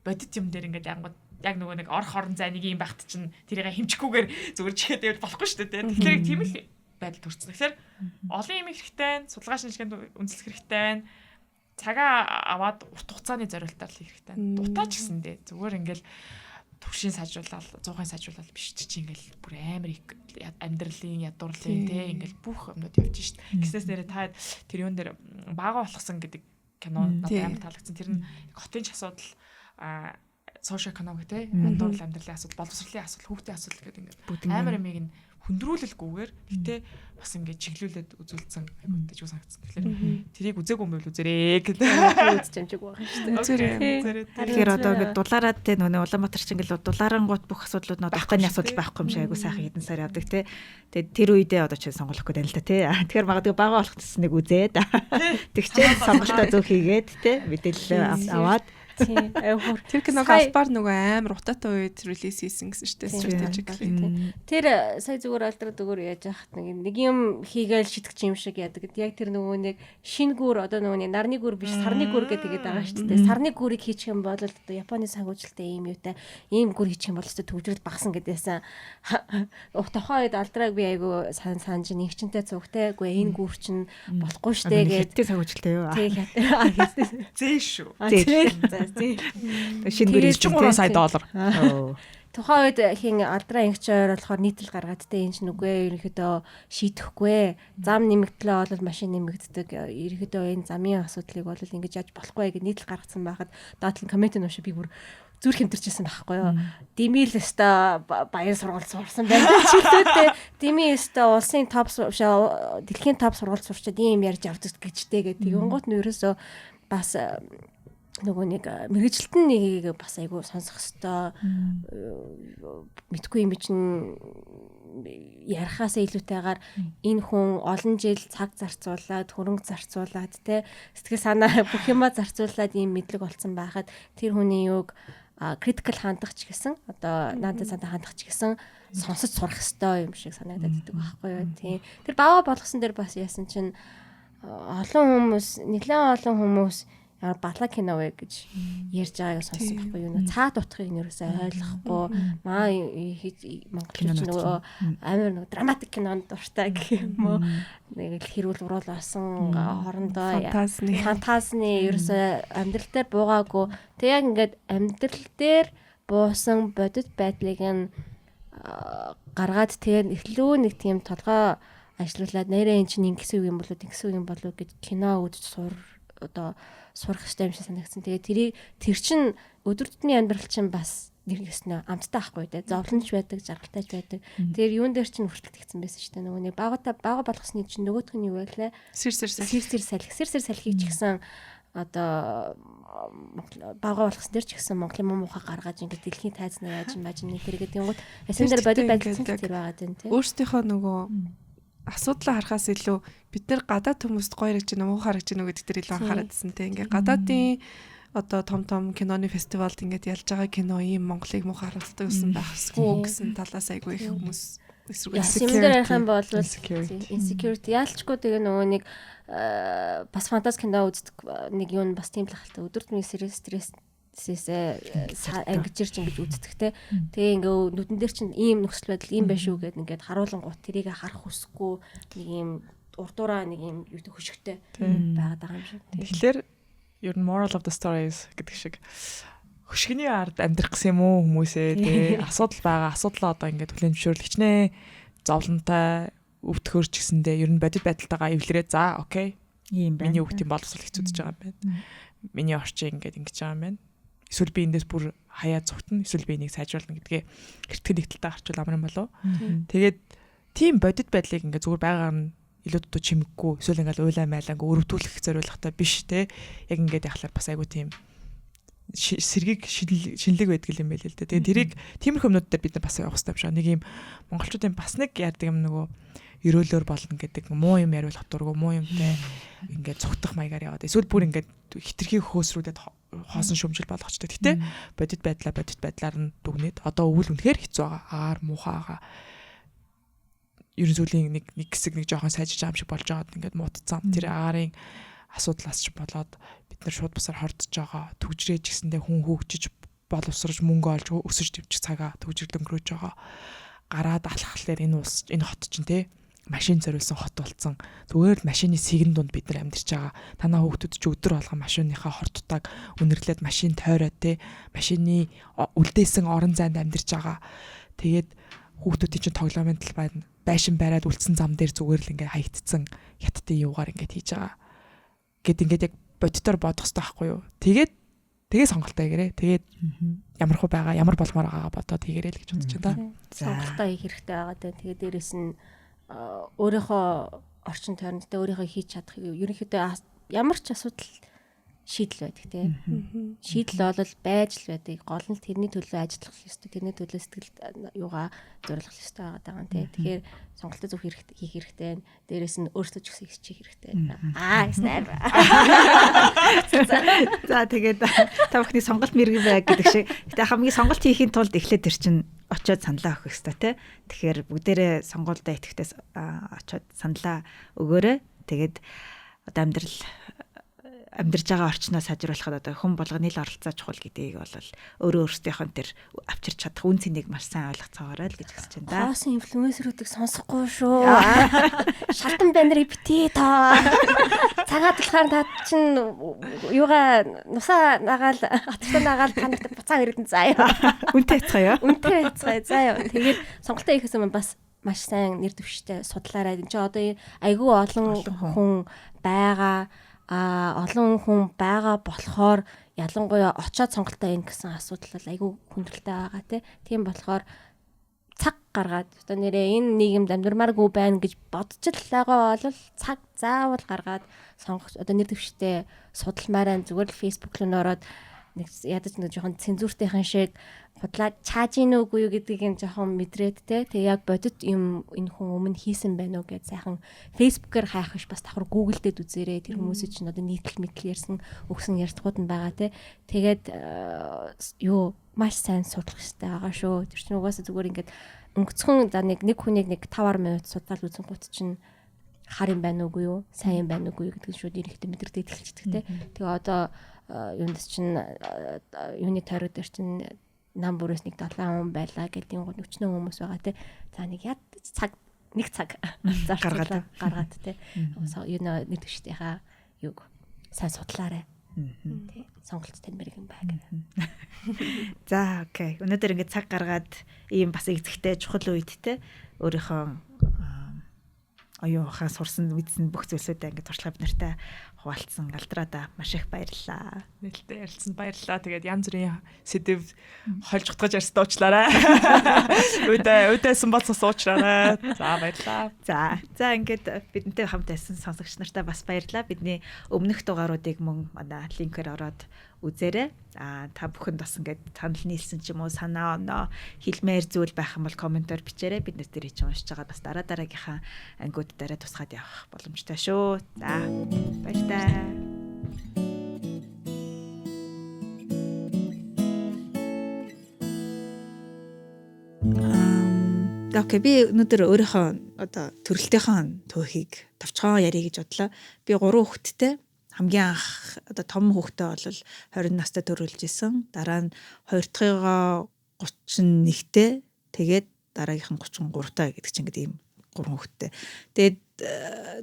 бодит юм дээр ингээд ангууд яг нөгөө нэг орох орон зай нэг юм багт чинь тэрийг хэмжихгүйгээр зүгээр чихээд байвал болохгүй шүү дээ. Тэгэхээр тийм л байдал төрсөн. Тэгэхээр олон юм хэрэгтэй, судалгаа шинжилгээнд үндэслэх хэрэгтэй, цагаа аваад урт хугацааны зорилтоор л хийх хэрэгтэй. Дутаа ч гэсэндээ зүгээр ингээл төвшин сайжруулаад, 100-ын сайжруулаад биш чи ингээл бүр амар амьдралын ядуурлын те ингээл бүх юмнууд явж шít. Гэснээс нэрээ та тэр юун дээр баага болгосон гэдэг кино надад амар таалагдсан. Тэр нь хотын ч асуудал, socio economic те, ядуурлын амьдралын асуудал, боловсролын асуудал, хүүхдийн асуудал гэдэг ингээд амар юмыг нь хүндрүүлэлгүйгээр гэтээ бас ингээд чиглүүлээд үзүүлсэн айгуу дэжгүй санагдсан. Тэгэхээр тэрийг үзээгүй юм байвал үзээрэй гэдэг. Үзэж амжиг байгаа шүү дээ. Үзээрэй. Тэгэхээр одоо ингээд дулаараад те нөгөө Улаанбаатар чинь ингээд дулаарангууд бүх асуудлууд нь хотын асуудал байхгүй юм шиг айгуу сайхан хэдэн сар явдаг те. Тэгээд тэр үедээ одоо чинь сонголох гээд байна л та те. Тэгэхээр магадгүй бага болох гэснэг үзээд тэгчээ сонголтоо зөв хийгээд те мэдээлэл аваад. Тийм. Айгуур. Тэр киног албаар нөгөө амар утаатай үед релиз хийсэн гэсэн шүү дээ. Strategically. Тэр сая зүгээр алдраад өгөр яаж яхад нэг юм хийгээл шитгэж юм шиг яадаг. Яг тэр нөгөө нэг шинэ гүр, одоо нөгөө нэг нарны гүр биш, сарны гүр гэдэг тэгээд байгаа шүү дээ. Сарны гүрийг хийчих юм бол одоо Японы санхүүжилттэй ийм юутай ийм гүр хийчих юм бол өстө төвжрэл багсан гэдээсэн. Тухайн үед алдрааг би айгу сан санаж нэгчэнтэй цугтай үгүй энэ гүр чинь болохгүй шүү дээ гэдэг. Хятадын санхүүжилттэй юу? Тий, хятад. Зээ шүү. Зээ. Шинэ гүр 43 сая доллар. Тухайн үед хин алдраа ингэч ойр болохоор нийтлэл гаргаад те энэ чинь үгүй ерөнхийдөө шийдэхгүй. Зам нэмэгдлээ бол машин нэмэгддэг. Ерөнхийдөө энэ замын асуудлыг бол ингэж яаж болохгүй гэж нийтлэл гаргацсан байхад доотлын коммент нь уншаа би бүр зүрх хэмтэрчсэн байхгүй юу. Дими л өстой баян сургууль сурсан байна ч хэлээ. Дими өстой улсын топ дэлхийн топ сургууль сурчаад ийм ярьж явдаг гэжтэй гэдэг. Тэгэнгუут нь ерөөсөө бас нөгөө нэг мэргэжилтэн нэгийг бас айгүй сонсох хэвээр мэдгүй юм чинь ярихаасаа илүүтэйгээр энэ хүн олон жил цаг зарцуулаад, хөрөнгө зарцуулаад те сэтгэл санаа бүх юмаа зарцуулаад ийм мэдлэг олцсон байхад тэр хүний юг critical хандах ч гэсэн одоо наадад сандаа хандах ч гэсэн сонсож сурах хэвээр юм шиг санагдаад байдаг байхгүй юу. Тийм. Тэр баваа болгосон дээр бас яасан чинь олон хүмүүс, нэлээд олон хүмүүс ямар балаа кино вэ гэж ярьж байгааг сонссон байхгүй юу. Нөө цаад утгыг нь ерөөсөө ойлгохгүй маа монголчууд нөгөө амар нөгөө драматик кинонд дуртай гэх юм уу. Нэг л хэрүүл уруул болсон хоорондоо фантазны ерөөсөө амьдрал дээр буугаагүй. Тэг яг ингээд амьдрал дээр буусан бодит байдлыг нь гаргаад тэгээ илүү нэг тийм толгой ажиллуулад нэрээ эн чинь ингэсэн үг юм болов тэгсэн үг юм болов гэж кино үзэж сур одоо сурах хэрэгтэй юм шиг санагдсан. Тэгээ тэрийг тэр чин өдөр тутмын амьдрал чинь бас нэг ёсноо амттай ахгүй те. Зовлонч байдаг, жаргалтайч байдаг. Тэр юун дээр чинь хүртэл тэгсэн байсан шүү дээ. Нөгөө нэг багата бага болгосны чинь нөгөөх нь юу вэ лээ? Сэр сэр сэр сэр салхи. Сэр сэр салхийг ч гэсэн одоо бага болгосон дээр ч гэсэн Монголын муу муухай гаргаж ингээд дэлхийн тайзнаа яаж юм бааж нэг хэрэгэд тэнгууд эсэн дээр бодит байдал тэр байгаа юм те. Өөрсдийнхөө нөгөө асуудлаа харахаас илүү бид нэр гадаад хүмүүст гоё харагдаж байна, муу харагдаж байна гэдэг дээр илүү анхаарал тавьсан те. Ингээ гадаадын одоо том том киноны фестивалд ингээд ялж байгаа кино ийм Монголыг муу харуулдаг гэсэн байхсгүй гэсэн талаас айгүй их хүмүүс эсрэг. Юм дээр ярих юм бол insecurity яалчгүй тэгээ нөгөө нэг бас фантаст кино үздэг нэг юм бас тийм л ахalta өдөр тутмын стресс сээсээ ангижирч ингэж үздэг те. Тэгээ ингээ нүдэн дээр чинь ийм нөхцөл байдал ийм байх шүү гэд ингээд харуулангуут тэрийг харах хүсэхгүй нэг ийм урдуураа нэг ийм юу хөшигтэй байгаад байгаа юм шиг. Тэгэхээр ер нь moral of the stories гэдэг шиг хөшгөний ард амьдрах гэсэн юм уу хүмүүсээ те. Асуудал байгаа. Асуудлаа одоо ингээд хүлээн зөвшөөрөл хичнээн зовлонтой өвдөхөр ч гэсэндээ ер нь бодит байдалтайгаа эвлэрээ за окей. Ийм байна. Миний хүүхдийн боловсрол хэцүүдэж байгаа юм байна. Миний орчин ингээд ингэж байгаа юм байна. Эсвэл би эндээс бүр хаяа зүгтэн, эсвэл би энийг сайжруулна гэдгээ эртгэн нэгтэлтэй гарчвал амар юм болов. Тэгээд тийм бодит байдлыг ингээд зүгээр байгаагаар нь илүү дутуу чимэггүй, эсвэл ингээд уйлаа майлаа ингээд өрөвдүүлэх зориулгатай биш те. Яг ингээд яхалаар бас айгүй тийм сэргийг шинэлэг байдаг юм байл л дээ. Тэгээд тэрийг тиймэрхүү юмнууд дээр бид нар бас явах хэрэгтэй юм шиг. Нэг юм монголчуудын бас нэг яадаг юм нөгөө ерөөлөөр болно гэдэг муу юм яриул хатургүй муу юмтай ингээд цугтах маягаар яваад. Эсвэл бүр ингээд хитрхи хөөсрүүлээд хоосон шөмжил болгочтой. Гэтэ бодит байдлаа бодит байдлаар нь дүгнээд одоо өвөл үнэхээр хэцүү байгаа. Агаар муухай байгаа. Ер нь сүүлийн нэг хэсэг нэг жоохон сайжирч байгаа юм шиг болж байгаад ингээд муудцсан. Тэр агаарын асуудлаас ч болоод бид нар шууд бусаар хордож байгаа. Түгжрээж гэсэндээ хүн хөгжиж боловсрож мөнгө олж өсөж дэвжих цагаа түгжрэл өнгөрөөж байгаа. Гараад алхахлаар энэ улс энэ хот чинь те машин зориулсан хот болцсон. Зүгээр л машины сэгэн дунд бид нар амьдарч байгаа. Танаа хүүхдүүд чи өдөр болгон машиныхаа хортутааг үнэрлээд машин тойроод те машины үлдээсэн орон зайд амьдарч байгаа. Тэгээд хүүхдүүдийн чинь тоглоомын талбай байшин бариад үлдсэн зам дээр зүгээр л ингээ хаягдцсан хятадын юугаар ингээд хийж байгаа. Гэт ингээд яг бодитоор бодох хэрэгтэй байхгүй юу? Тэгээ сонголтоо хийгэрээ. Тэгээд ямар хуу байгаа, ямар болмоор байгаагаа бодоод хийгэрээ л гэж бодож байна да. Сонголтоо хийх хэрэгтэй байгаа даа. Тэгээд дээрэс нь өөрийнхөө орчин тойронд тэ өөрийнхөө хийж чадах ерөнхийдөө ямар ч асуудал шийдэл байдаг тий. Шийдэл бол байж л байдаг. Гол нь тэрний төлөө ажиллах ёстой, тэрний төлөө сэтгэл юугаа зориулах ёстой байгаа даа тий. Тэгэхээр сонголтоо зөв хийх хэрэгтэй. Дээрээс нь өөртөө ч гэсэн хичээх хэрэгтэй. Аа, снайп. За тэгээд та бүхний сонголт мэрэгэн байг гэдэг шиг. Гэтэ хамгийн сонголт хийхийн тулд эхлээд тэр чинь очиод саналаа өгөх ёстой тий. Тэгэхээр бүгдээрээ сонгуульдаа итгэвтэй очиод саналаа өгөөрэй. Тэгээд одоо амьдрал амьдарч байгаа орчноо сайжруулахад одоо хүн болгоны л оролцоо чухал гэдгийг бол өөрөө өөрсдийнхөө тэр авчирч чадах үн цэнийг маш сайн ойлгоцоогоорой л гэж хүсэж байна да. Хоосон инфлюенсерүүдийг сонсохгүй шүү. Шалтан банерыг битгий тоо. Цагаад болохоор та чинь юугаа нусаа нагаал атартай нагаал та нарт буцаа ирдэн заа. Үнтэй байцгаая. Үнтэй байцгаая заа. Тэгээд сонголтоо хийхээс өмнө бас маш сайн нэр дэвштэй судлаарай. Энд чи одоо айгүй олон хүн байгаа олон хүн байгаа болохоор ялангуяа очоод сонголтоо ийн гэсэн асуудал бол айгүй хүндрэлтэй байгаа тий. Тийм болохоор цаг гаргаад одоо нэрээ энэ нийгэмд амьдрмааргүй байна гэж бодож л байгаа бол цаг заавал гаргаад сонгох одоо нэр дэвштэй судалмаараа зүгээр л Facebook руу нөрөөд нэг ядаж нэг жоохон цензуртэйхэн шиг худлаа чааж ийн үгүй юу гэдгийг нь жоохон мэдрээд те тэг яг бодит юм энэ хүн өмнө хийсэн байна уу гэж сайхан Facebook-ээр хайх биш бас давхар Google дээр үзээрэй. Тэр хүмүүсийн чинь одоо нийтлэл мэтэл ярьсан өгсөн ярьцгууд нь байгаа те. Тэгээд юу маш сайн судлах хэрэгтэй байгаа шүү. Тэр чинь угаасаа зүгээр ингээд өнгөцхөн за нэг хүнийг нэг 5 минут судлаад үзэн гут чинь хар юм байна уугүй юу, сайн юм байна уугүй юу гэдгийг шууд ерөнхийдөө мэдэрдэг эхэлчихдэг те. Тэгээ одоо юунд чинь юуны тойрог дээр чинь нам бүрээс нэг 7 хүн байлаа гэдэг юм 40 хүмүүс байгаа те. За нэг ядаж цаг нэг цаг гаргаад те. Юу нэг төвштэйхаа юг сайн судлаарай. Тэ сонголт тань мэрэгэн бай гэнэ. За окей. Өнөөдөр ингээд цаг гаргаад ийм бас эзэгтэй чухал үед те өөрийнхөө оюун ухаан сурсан мэдсэн бүх зүйлсүүдээ ингээд туршлага бид нартай хуваалцсан галдраада маш их баярлалаа. Нээлттэй ярилцсанд баярлалаа. Тэгээд янз бүрийн сэдэв хольж утгаж ярьсан уучлаарай. Үдээсэн бол уучлаарай. За баярлалаа. За ингээд бидэнтэй хамт байсан сонсогч нартай бас баярлалаа. Бидний өмнөх дугааруудыг мөн манай линкээр ороод үзээрэй. Аа та бүхэнд бас ингээд санал нийлсэн ч юм уу санаа оноо хэлмээр зүйл байх юм бол комментоор бичээрэй. Бид нар тэр чинь уншиж байгаа бас дараа дараагийнхаа ангиуд дээр тусгаад явах боломжтой шүү. За баяртай. Окей, би өнөөдөр өөрийнхөө одоо төрөлтийнхөө түүхийг товчхон ярих гэж бодлоо. Би 3 хүүхэдтэй. Хамгийн анх одоо том хүүхдээ бол 20 настай төрүүлж исэн. Дараа нь хоёр дахьыгаа 31-тэй. Тэгээд дараагийнх нь 33-тай гэдэг чинь ингээд ийм 3 хүүхэдтэй. Тэгээд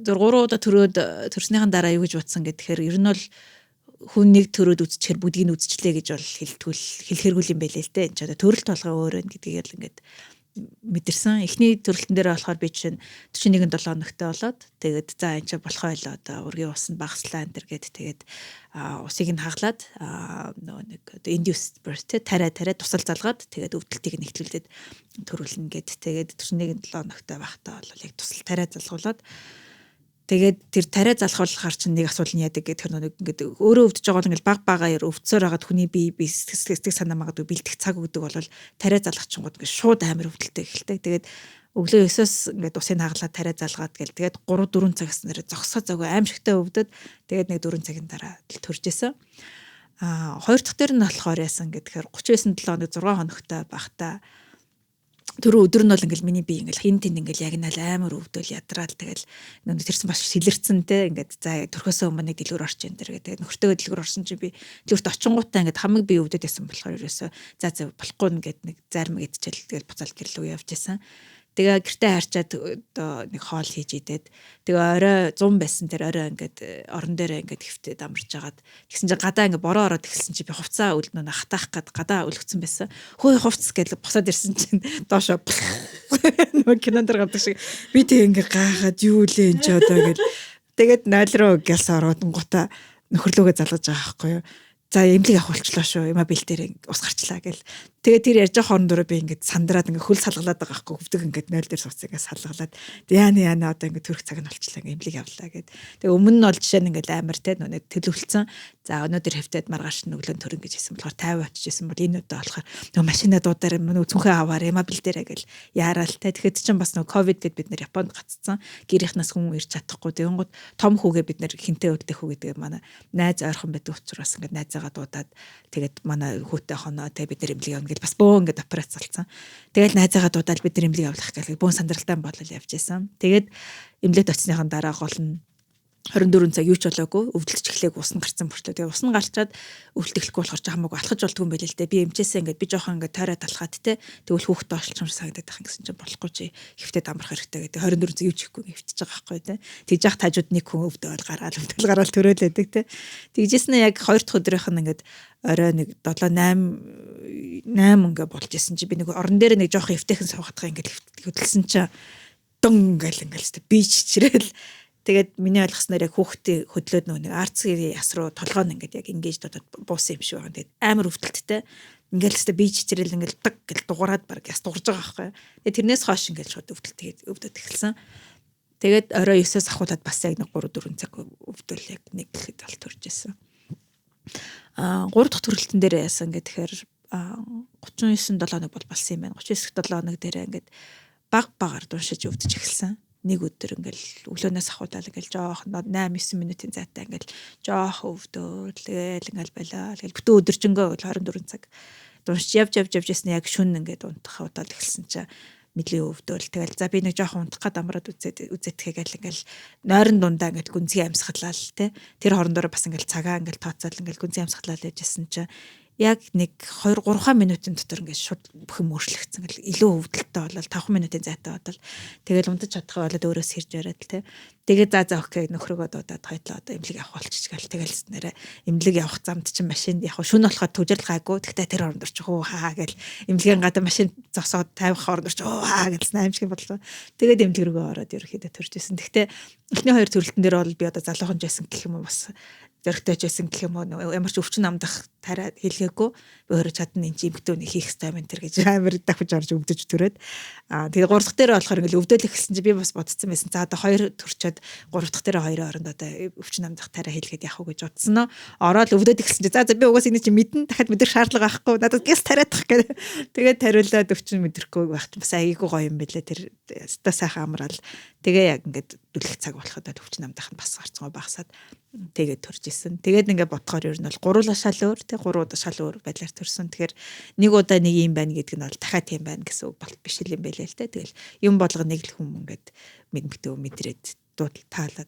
3 удаа төрөөд төрснийхэн дараа юу гэж бодсон гэхээр ер нь бол хүн нэг төрөөд үзчихээр бүгдийг нь үзчихлээ гэж бол хэлэхэргүй юм байлээ л дээ. Энд ч одоо төрөлт болгоо өөр байна гэдгийг л ингээд мэдэрсэн. Эхний төрөлтөн дээр болохоор би чинь 41 7 хоногтой болоод тэгээд за энэ чинь болох байлаа одоо ургийн ус нь багаслаа энэ төр гэд тэгээд усыг нь хаглаад нөгөө нэг одоо induced birth те тариа тусал залгаад тэгээд өвдөлтийг нь эхлүүлээд төрүүлнэ гэд тэгээд 41 7 хоногтой байхдаа бол яг тусал тариа залгуулад тэгээд тэр тариа залхуулахаар чинь нэг асуудал нь яадаг гэхээр нэг ингээд өөрөө өвдөж байгаа бол ингээд баг багаар өвдсөөр хагаад хүний бие сэтгэл санаа магадгүй бэлдэх цаг өгдөг бол тариа залгах чингууд ингээд шууд амар өвдөлттэй эхэлдэг. Тэгээд өглөө 9-өөс ингээд усыг хаглаад тариа залгаад гэл тэгээд 3-4 цагаас нэрэ зогсоо заагүй аимшигтай өвдөд тэгээд нэг 4 цагийн дараа төрж исэн. Хоёр дахь дээр нь болохоор яасан гэхээр 39 7 хоног 6 хоногтой байхдаа Түрүү өдөр нь бол ингээл миний бие ингээл хин тэнд ингээл ягнаал амар өвдөл ядраал, тэгэл нөө тэрсэн бас сэлэрцэн те, ингээд за төрхөөсөө өмнө нэг дэлгүүр орч энэ тэр гэдэг, нөхөртөөгөө дэлгүүр орсон чи би дэлгүүрт очингуудаа ингээд хамаг бие өвдөд байсан болохоор ерөөсөө за за болохгүй нэгэд нэг зарим идчихэл, тэгэл буцаал гэрлүү явж исэн. Тэгээ гэртээ харчаад одоо нэг хоол хийж идээд, тэгээ орой 100 байсан, тэр орой ингээд орон дээрээ ингээд хэвтээд амарч агаад тэгсэн чинь гадаа ингээд бороо ороод эхэлсэн чи би хувцаа үлднө хатаах гад гадаа өлгцэн байсан. Хөөе, хувцас гэж босоод ирсэн чинь доошо нөгөө кинон дээр гардаг шиг би тэг ингээд гайхаад, юу лээ энэ ч одоо гэл. Тэгээд 0 руу гялс ороодонгуудаа нөхөрлөөгөө залгаж байгаа байхгүй юу. За, эмнэлэг авах болчлоо шүү. Юмаа бил дээр ус гарчлаа гэл. Тэгээ тэр ярьж байгаа хоорондоо би ингээд сандраад ингээд хөл салгалаад байгаа байхгүй, хөвдөг ингээд 0 дээр сууц ингээд салгалаад, яана яана, одоо ингээд төрөх цаг нь болчлаа, ингээд эмнэлэг явлаа гэд. Тэгээ өмнө нь бол жишээ нь ингээд амар те нүг төлөвлөсөн. За, өнөөдөр хэвтээд маргааш нь өглөө төрөн гэж хэлсэн болохоор 50 очиж исэн бол энэ удаа болохоор нөгөө машина дуудаар, нөгөө цүнхээ аваар, юмаа бил дээрээ гэл яараал те. Тэгэхэд чинь бас нөгөө ковид гэд бид нэр Японд гаццсан. Гэрийнхнаас хүн ирж чадахгүй. Тэгэнгүүт том хүүгээ бид нэр хинтээ үлдэх үү гэдэг, манай найз ойрхон байдаг учраас ингээд найзаагаа дуудаад, тэгээд манай хүүтэй хоноо те, бид нар эмнэлэг явна гэж бас бөөн ингээд операц болсон. Тэгэл найзаагаа дуудаад бид нар эмнэлэг явуулах гэх бөөн сандралтай болол явж исэн. Тэгээд эмнэлэгт очсныхан дараа гол нь 24 цаг юу ч болоогүй, өвдөлт ч эхлээг, ус нь гарцсан мөртлөө. Тэгээ ус нь гарчаад өвдөлт эхлэхгүй болохоор ч хамаагүй алхаж болдгүй юм байл л дээ. Би эмчээсээ ингээд би жоохон ингээд тойроо талхаад те, тэгвэл хүүхд доошлч юм санагдаад байх гэсэн чинь болохгүй, чи хэвтээд амрах хэрэгтэй гэдэг. 24 цаг юу ч хийхгүй хэвтэж байгаа байхгүй те. Тэгж яах тажууд нэг хүн өвдөөл гараал, өвдөл гараал төрөөлөдөг те. Тэгжсэн нь яг хоёр дахь өдрийнх нь ингээд орой нэг 7 8 8 ингээ болж исэн чи би нэг орон дээр нэг жоохон эвтэйхэн суугаад ингээд хөдөлсөн чи дон ингээл ингээл би чичрээл. Тэгээд миний ойлгосноор яг хүүхдийн хөдлөөд нөгөө нэг арцгийн яс руу толгой нь ингээд яг ингэж додод буусан юм шиг байгаа. Тэгээд амар өвдөлттэй. Ингээл хэвээ би чичрэл ингээл даг гэл дугаарад баг яс дуурж байгаа байхгүй. Тэгээд тэрнээс хойш ингээл шууд өвдөлт, тэгээд өвдөд эхэлсэн. Тэгээд орой 9-өөс ахуулаад бас яг нэг 3 4 цаг өвдөл, яг нэг гэхэд бол төрж исэн. 3 дахь төрөлтөн дээр яасан ингээд тэгэхээр 39 7 хоног бол болсон юм байна. 39 7 хоног дээр ингээд баг багаар дуншиж өвдөж эхэлсэн. Нэг өдөр ингээл өглөөнөөс ахуулаад ингээл жоох 8 9 минутын зайтай ингээл жоох өвдөөл, тэгэл ингээл байлаа. Тэгэл бүтэн өдөржингөө 24 цаг дуншиж явж явж явж ясна, яг шүн ингээд унтах удаад эхэлсэн чинь мэдлийн өвдөөл. Тэгэл за, би нэг жоохон унтах гад амраад үзээд үзэтхээ гэл ингээл нойрон дундаа ингээл гүнзгий амьсгалаа л те. Тэр хоорондоо бас ингээл цагаа ингээл тооцоол, ингээл гүнзгий амьсгалаа л яжсэн чинь яг нэг 2 3 минутын дотор ингээд шууд бүх юм өөрчлөгдсөн. Ингээл илүү өвдөлттэй болол 5 минутын зайтай бодол. Тэгэл унтаж чадах болоод өөрөөс хэрж бариад л те. Тэгээ за за, okay, нөхрөгөө дуудаад хоётлоо одоо эмнэлэг явах болчих гэл. Тэгэл нэрэ эмнэлэг явах замд чинь машинд яг шүн болоход түжрэл гайгүй. Тэгтээ тэр хооронд орчих уу хаа гэл эмнэлгийн гадаа машин зогсоод тавих хооронд орчих уу хаа гэсэн аимшиг боллоо. Тэгээд эмнэлэг рүүгээ ороод ерөөхдөө төрж исэн. Тэгтээ эхний хоёр төрөлтөн дээр бол би одоо залуухан байсан гэх юм уу, бас зөрөгтэй ч байсан гэх юм уу, ямар ч өвчин намдах тариа хэлгээгүй, би өөрөө чадна, энэ чи эмгтэн хийх ёстой юм тэр гэж амар давхиж орж өвдөж төрөөд. Тэгээ гурав дахь дээр болохоор ингээл өвдөөл эхэлсэн чи би бас бодсон байсан. За, одоо хоёр төрчөөд гурав дахь дээр хоёрын оронд одоо өвчин намдах тариа хэлгээд явах уу гэж бодсон нөө. Ороод өвдөд эхэлсэн чи за за, би угаас энэ чи мэдэн, дахиад мэдрэх шаардлага байхгүй, надад гэс тариадах гэх. Тэгээд тариулаад өвчин мэдрэхгүй байх чинь бас айгүй гоё юм байлээ, тэр өстой сайхан амраал. Тэгээ яг ингээд дүлэх цаг болоход өвчин намдах нь бас гарцгаа багасаад тэгээд төрж исэн. Тэгээд ингээд бодохоор ер нь бол гуруула шал өөр, тэг гурван удаа шал өөр байдлаар төрсөн. Тэгэхээр нэг удаа нэг юм байна гэдэг нь бол дахиад тийм байна гэсэн үг бол биш юм байлээ л те. Тэгэл юм болго нэг л хүм ингээд мэдмэгтөө мэдрээд таалаа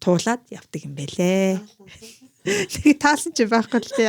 туулаад явдаг юм байлээ. Тэг таалсан чи байхгүй л тий.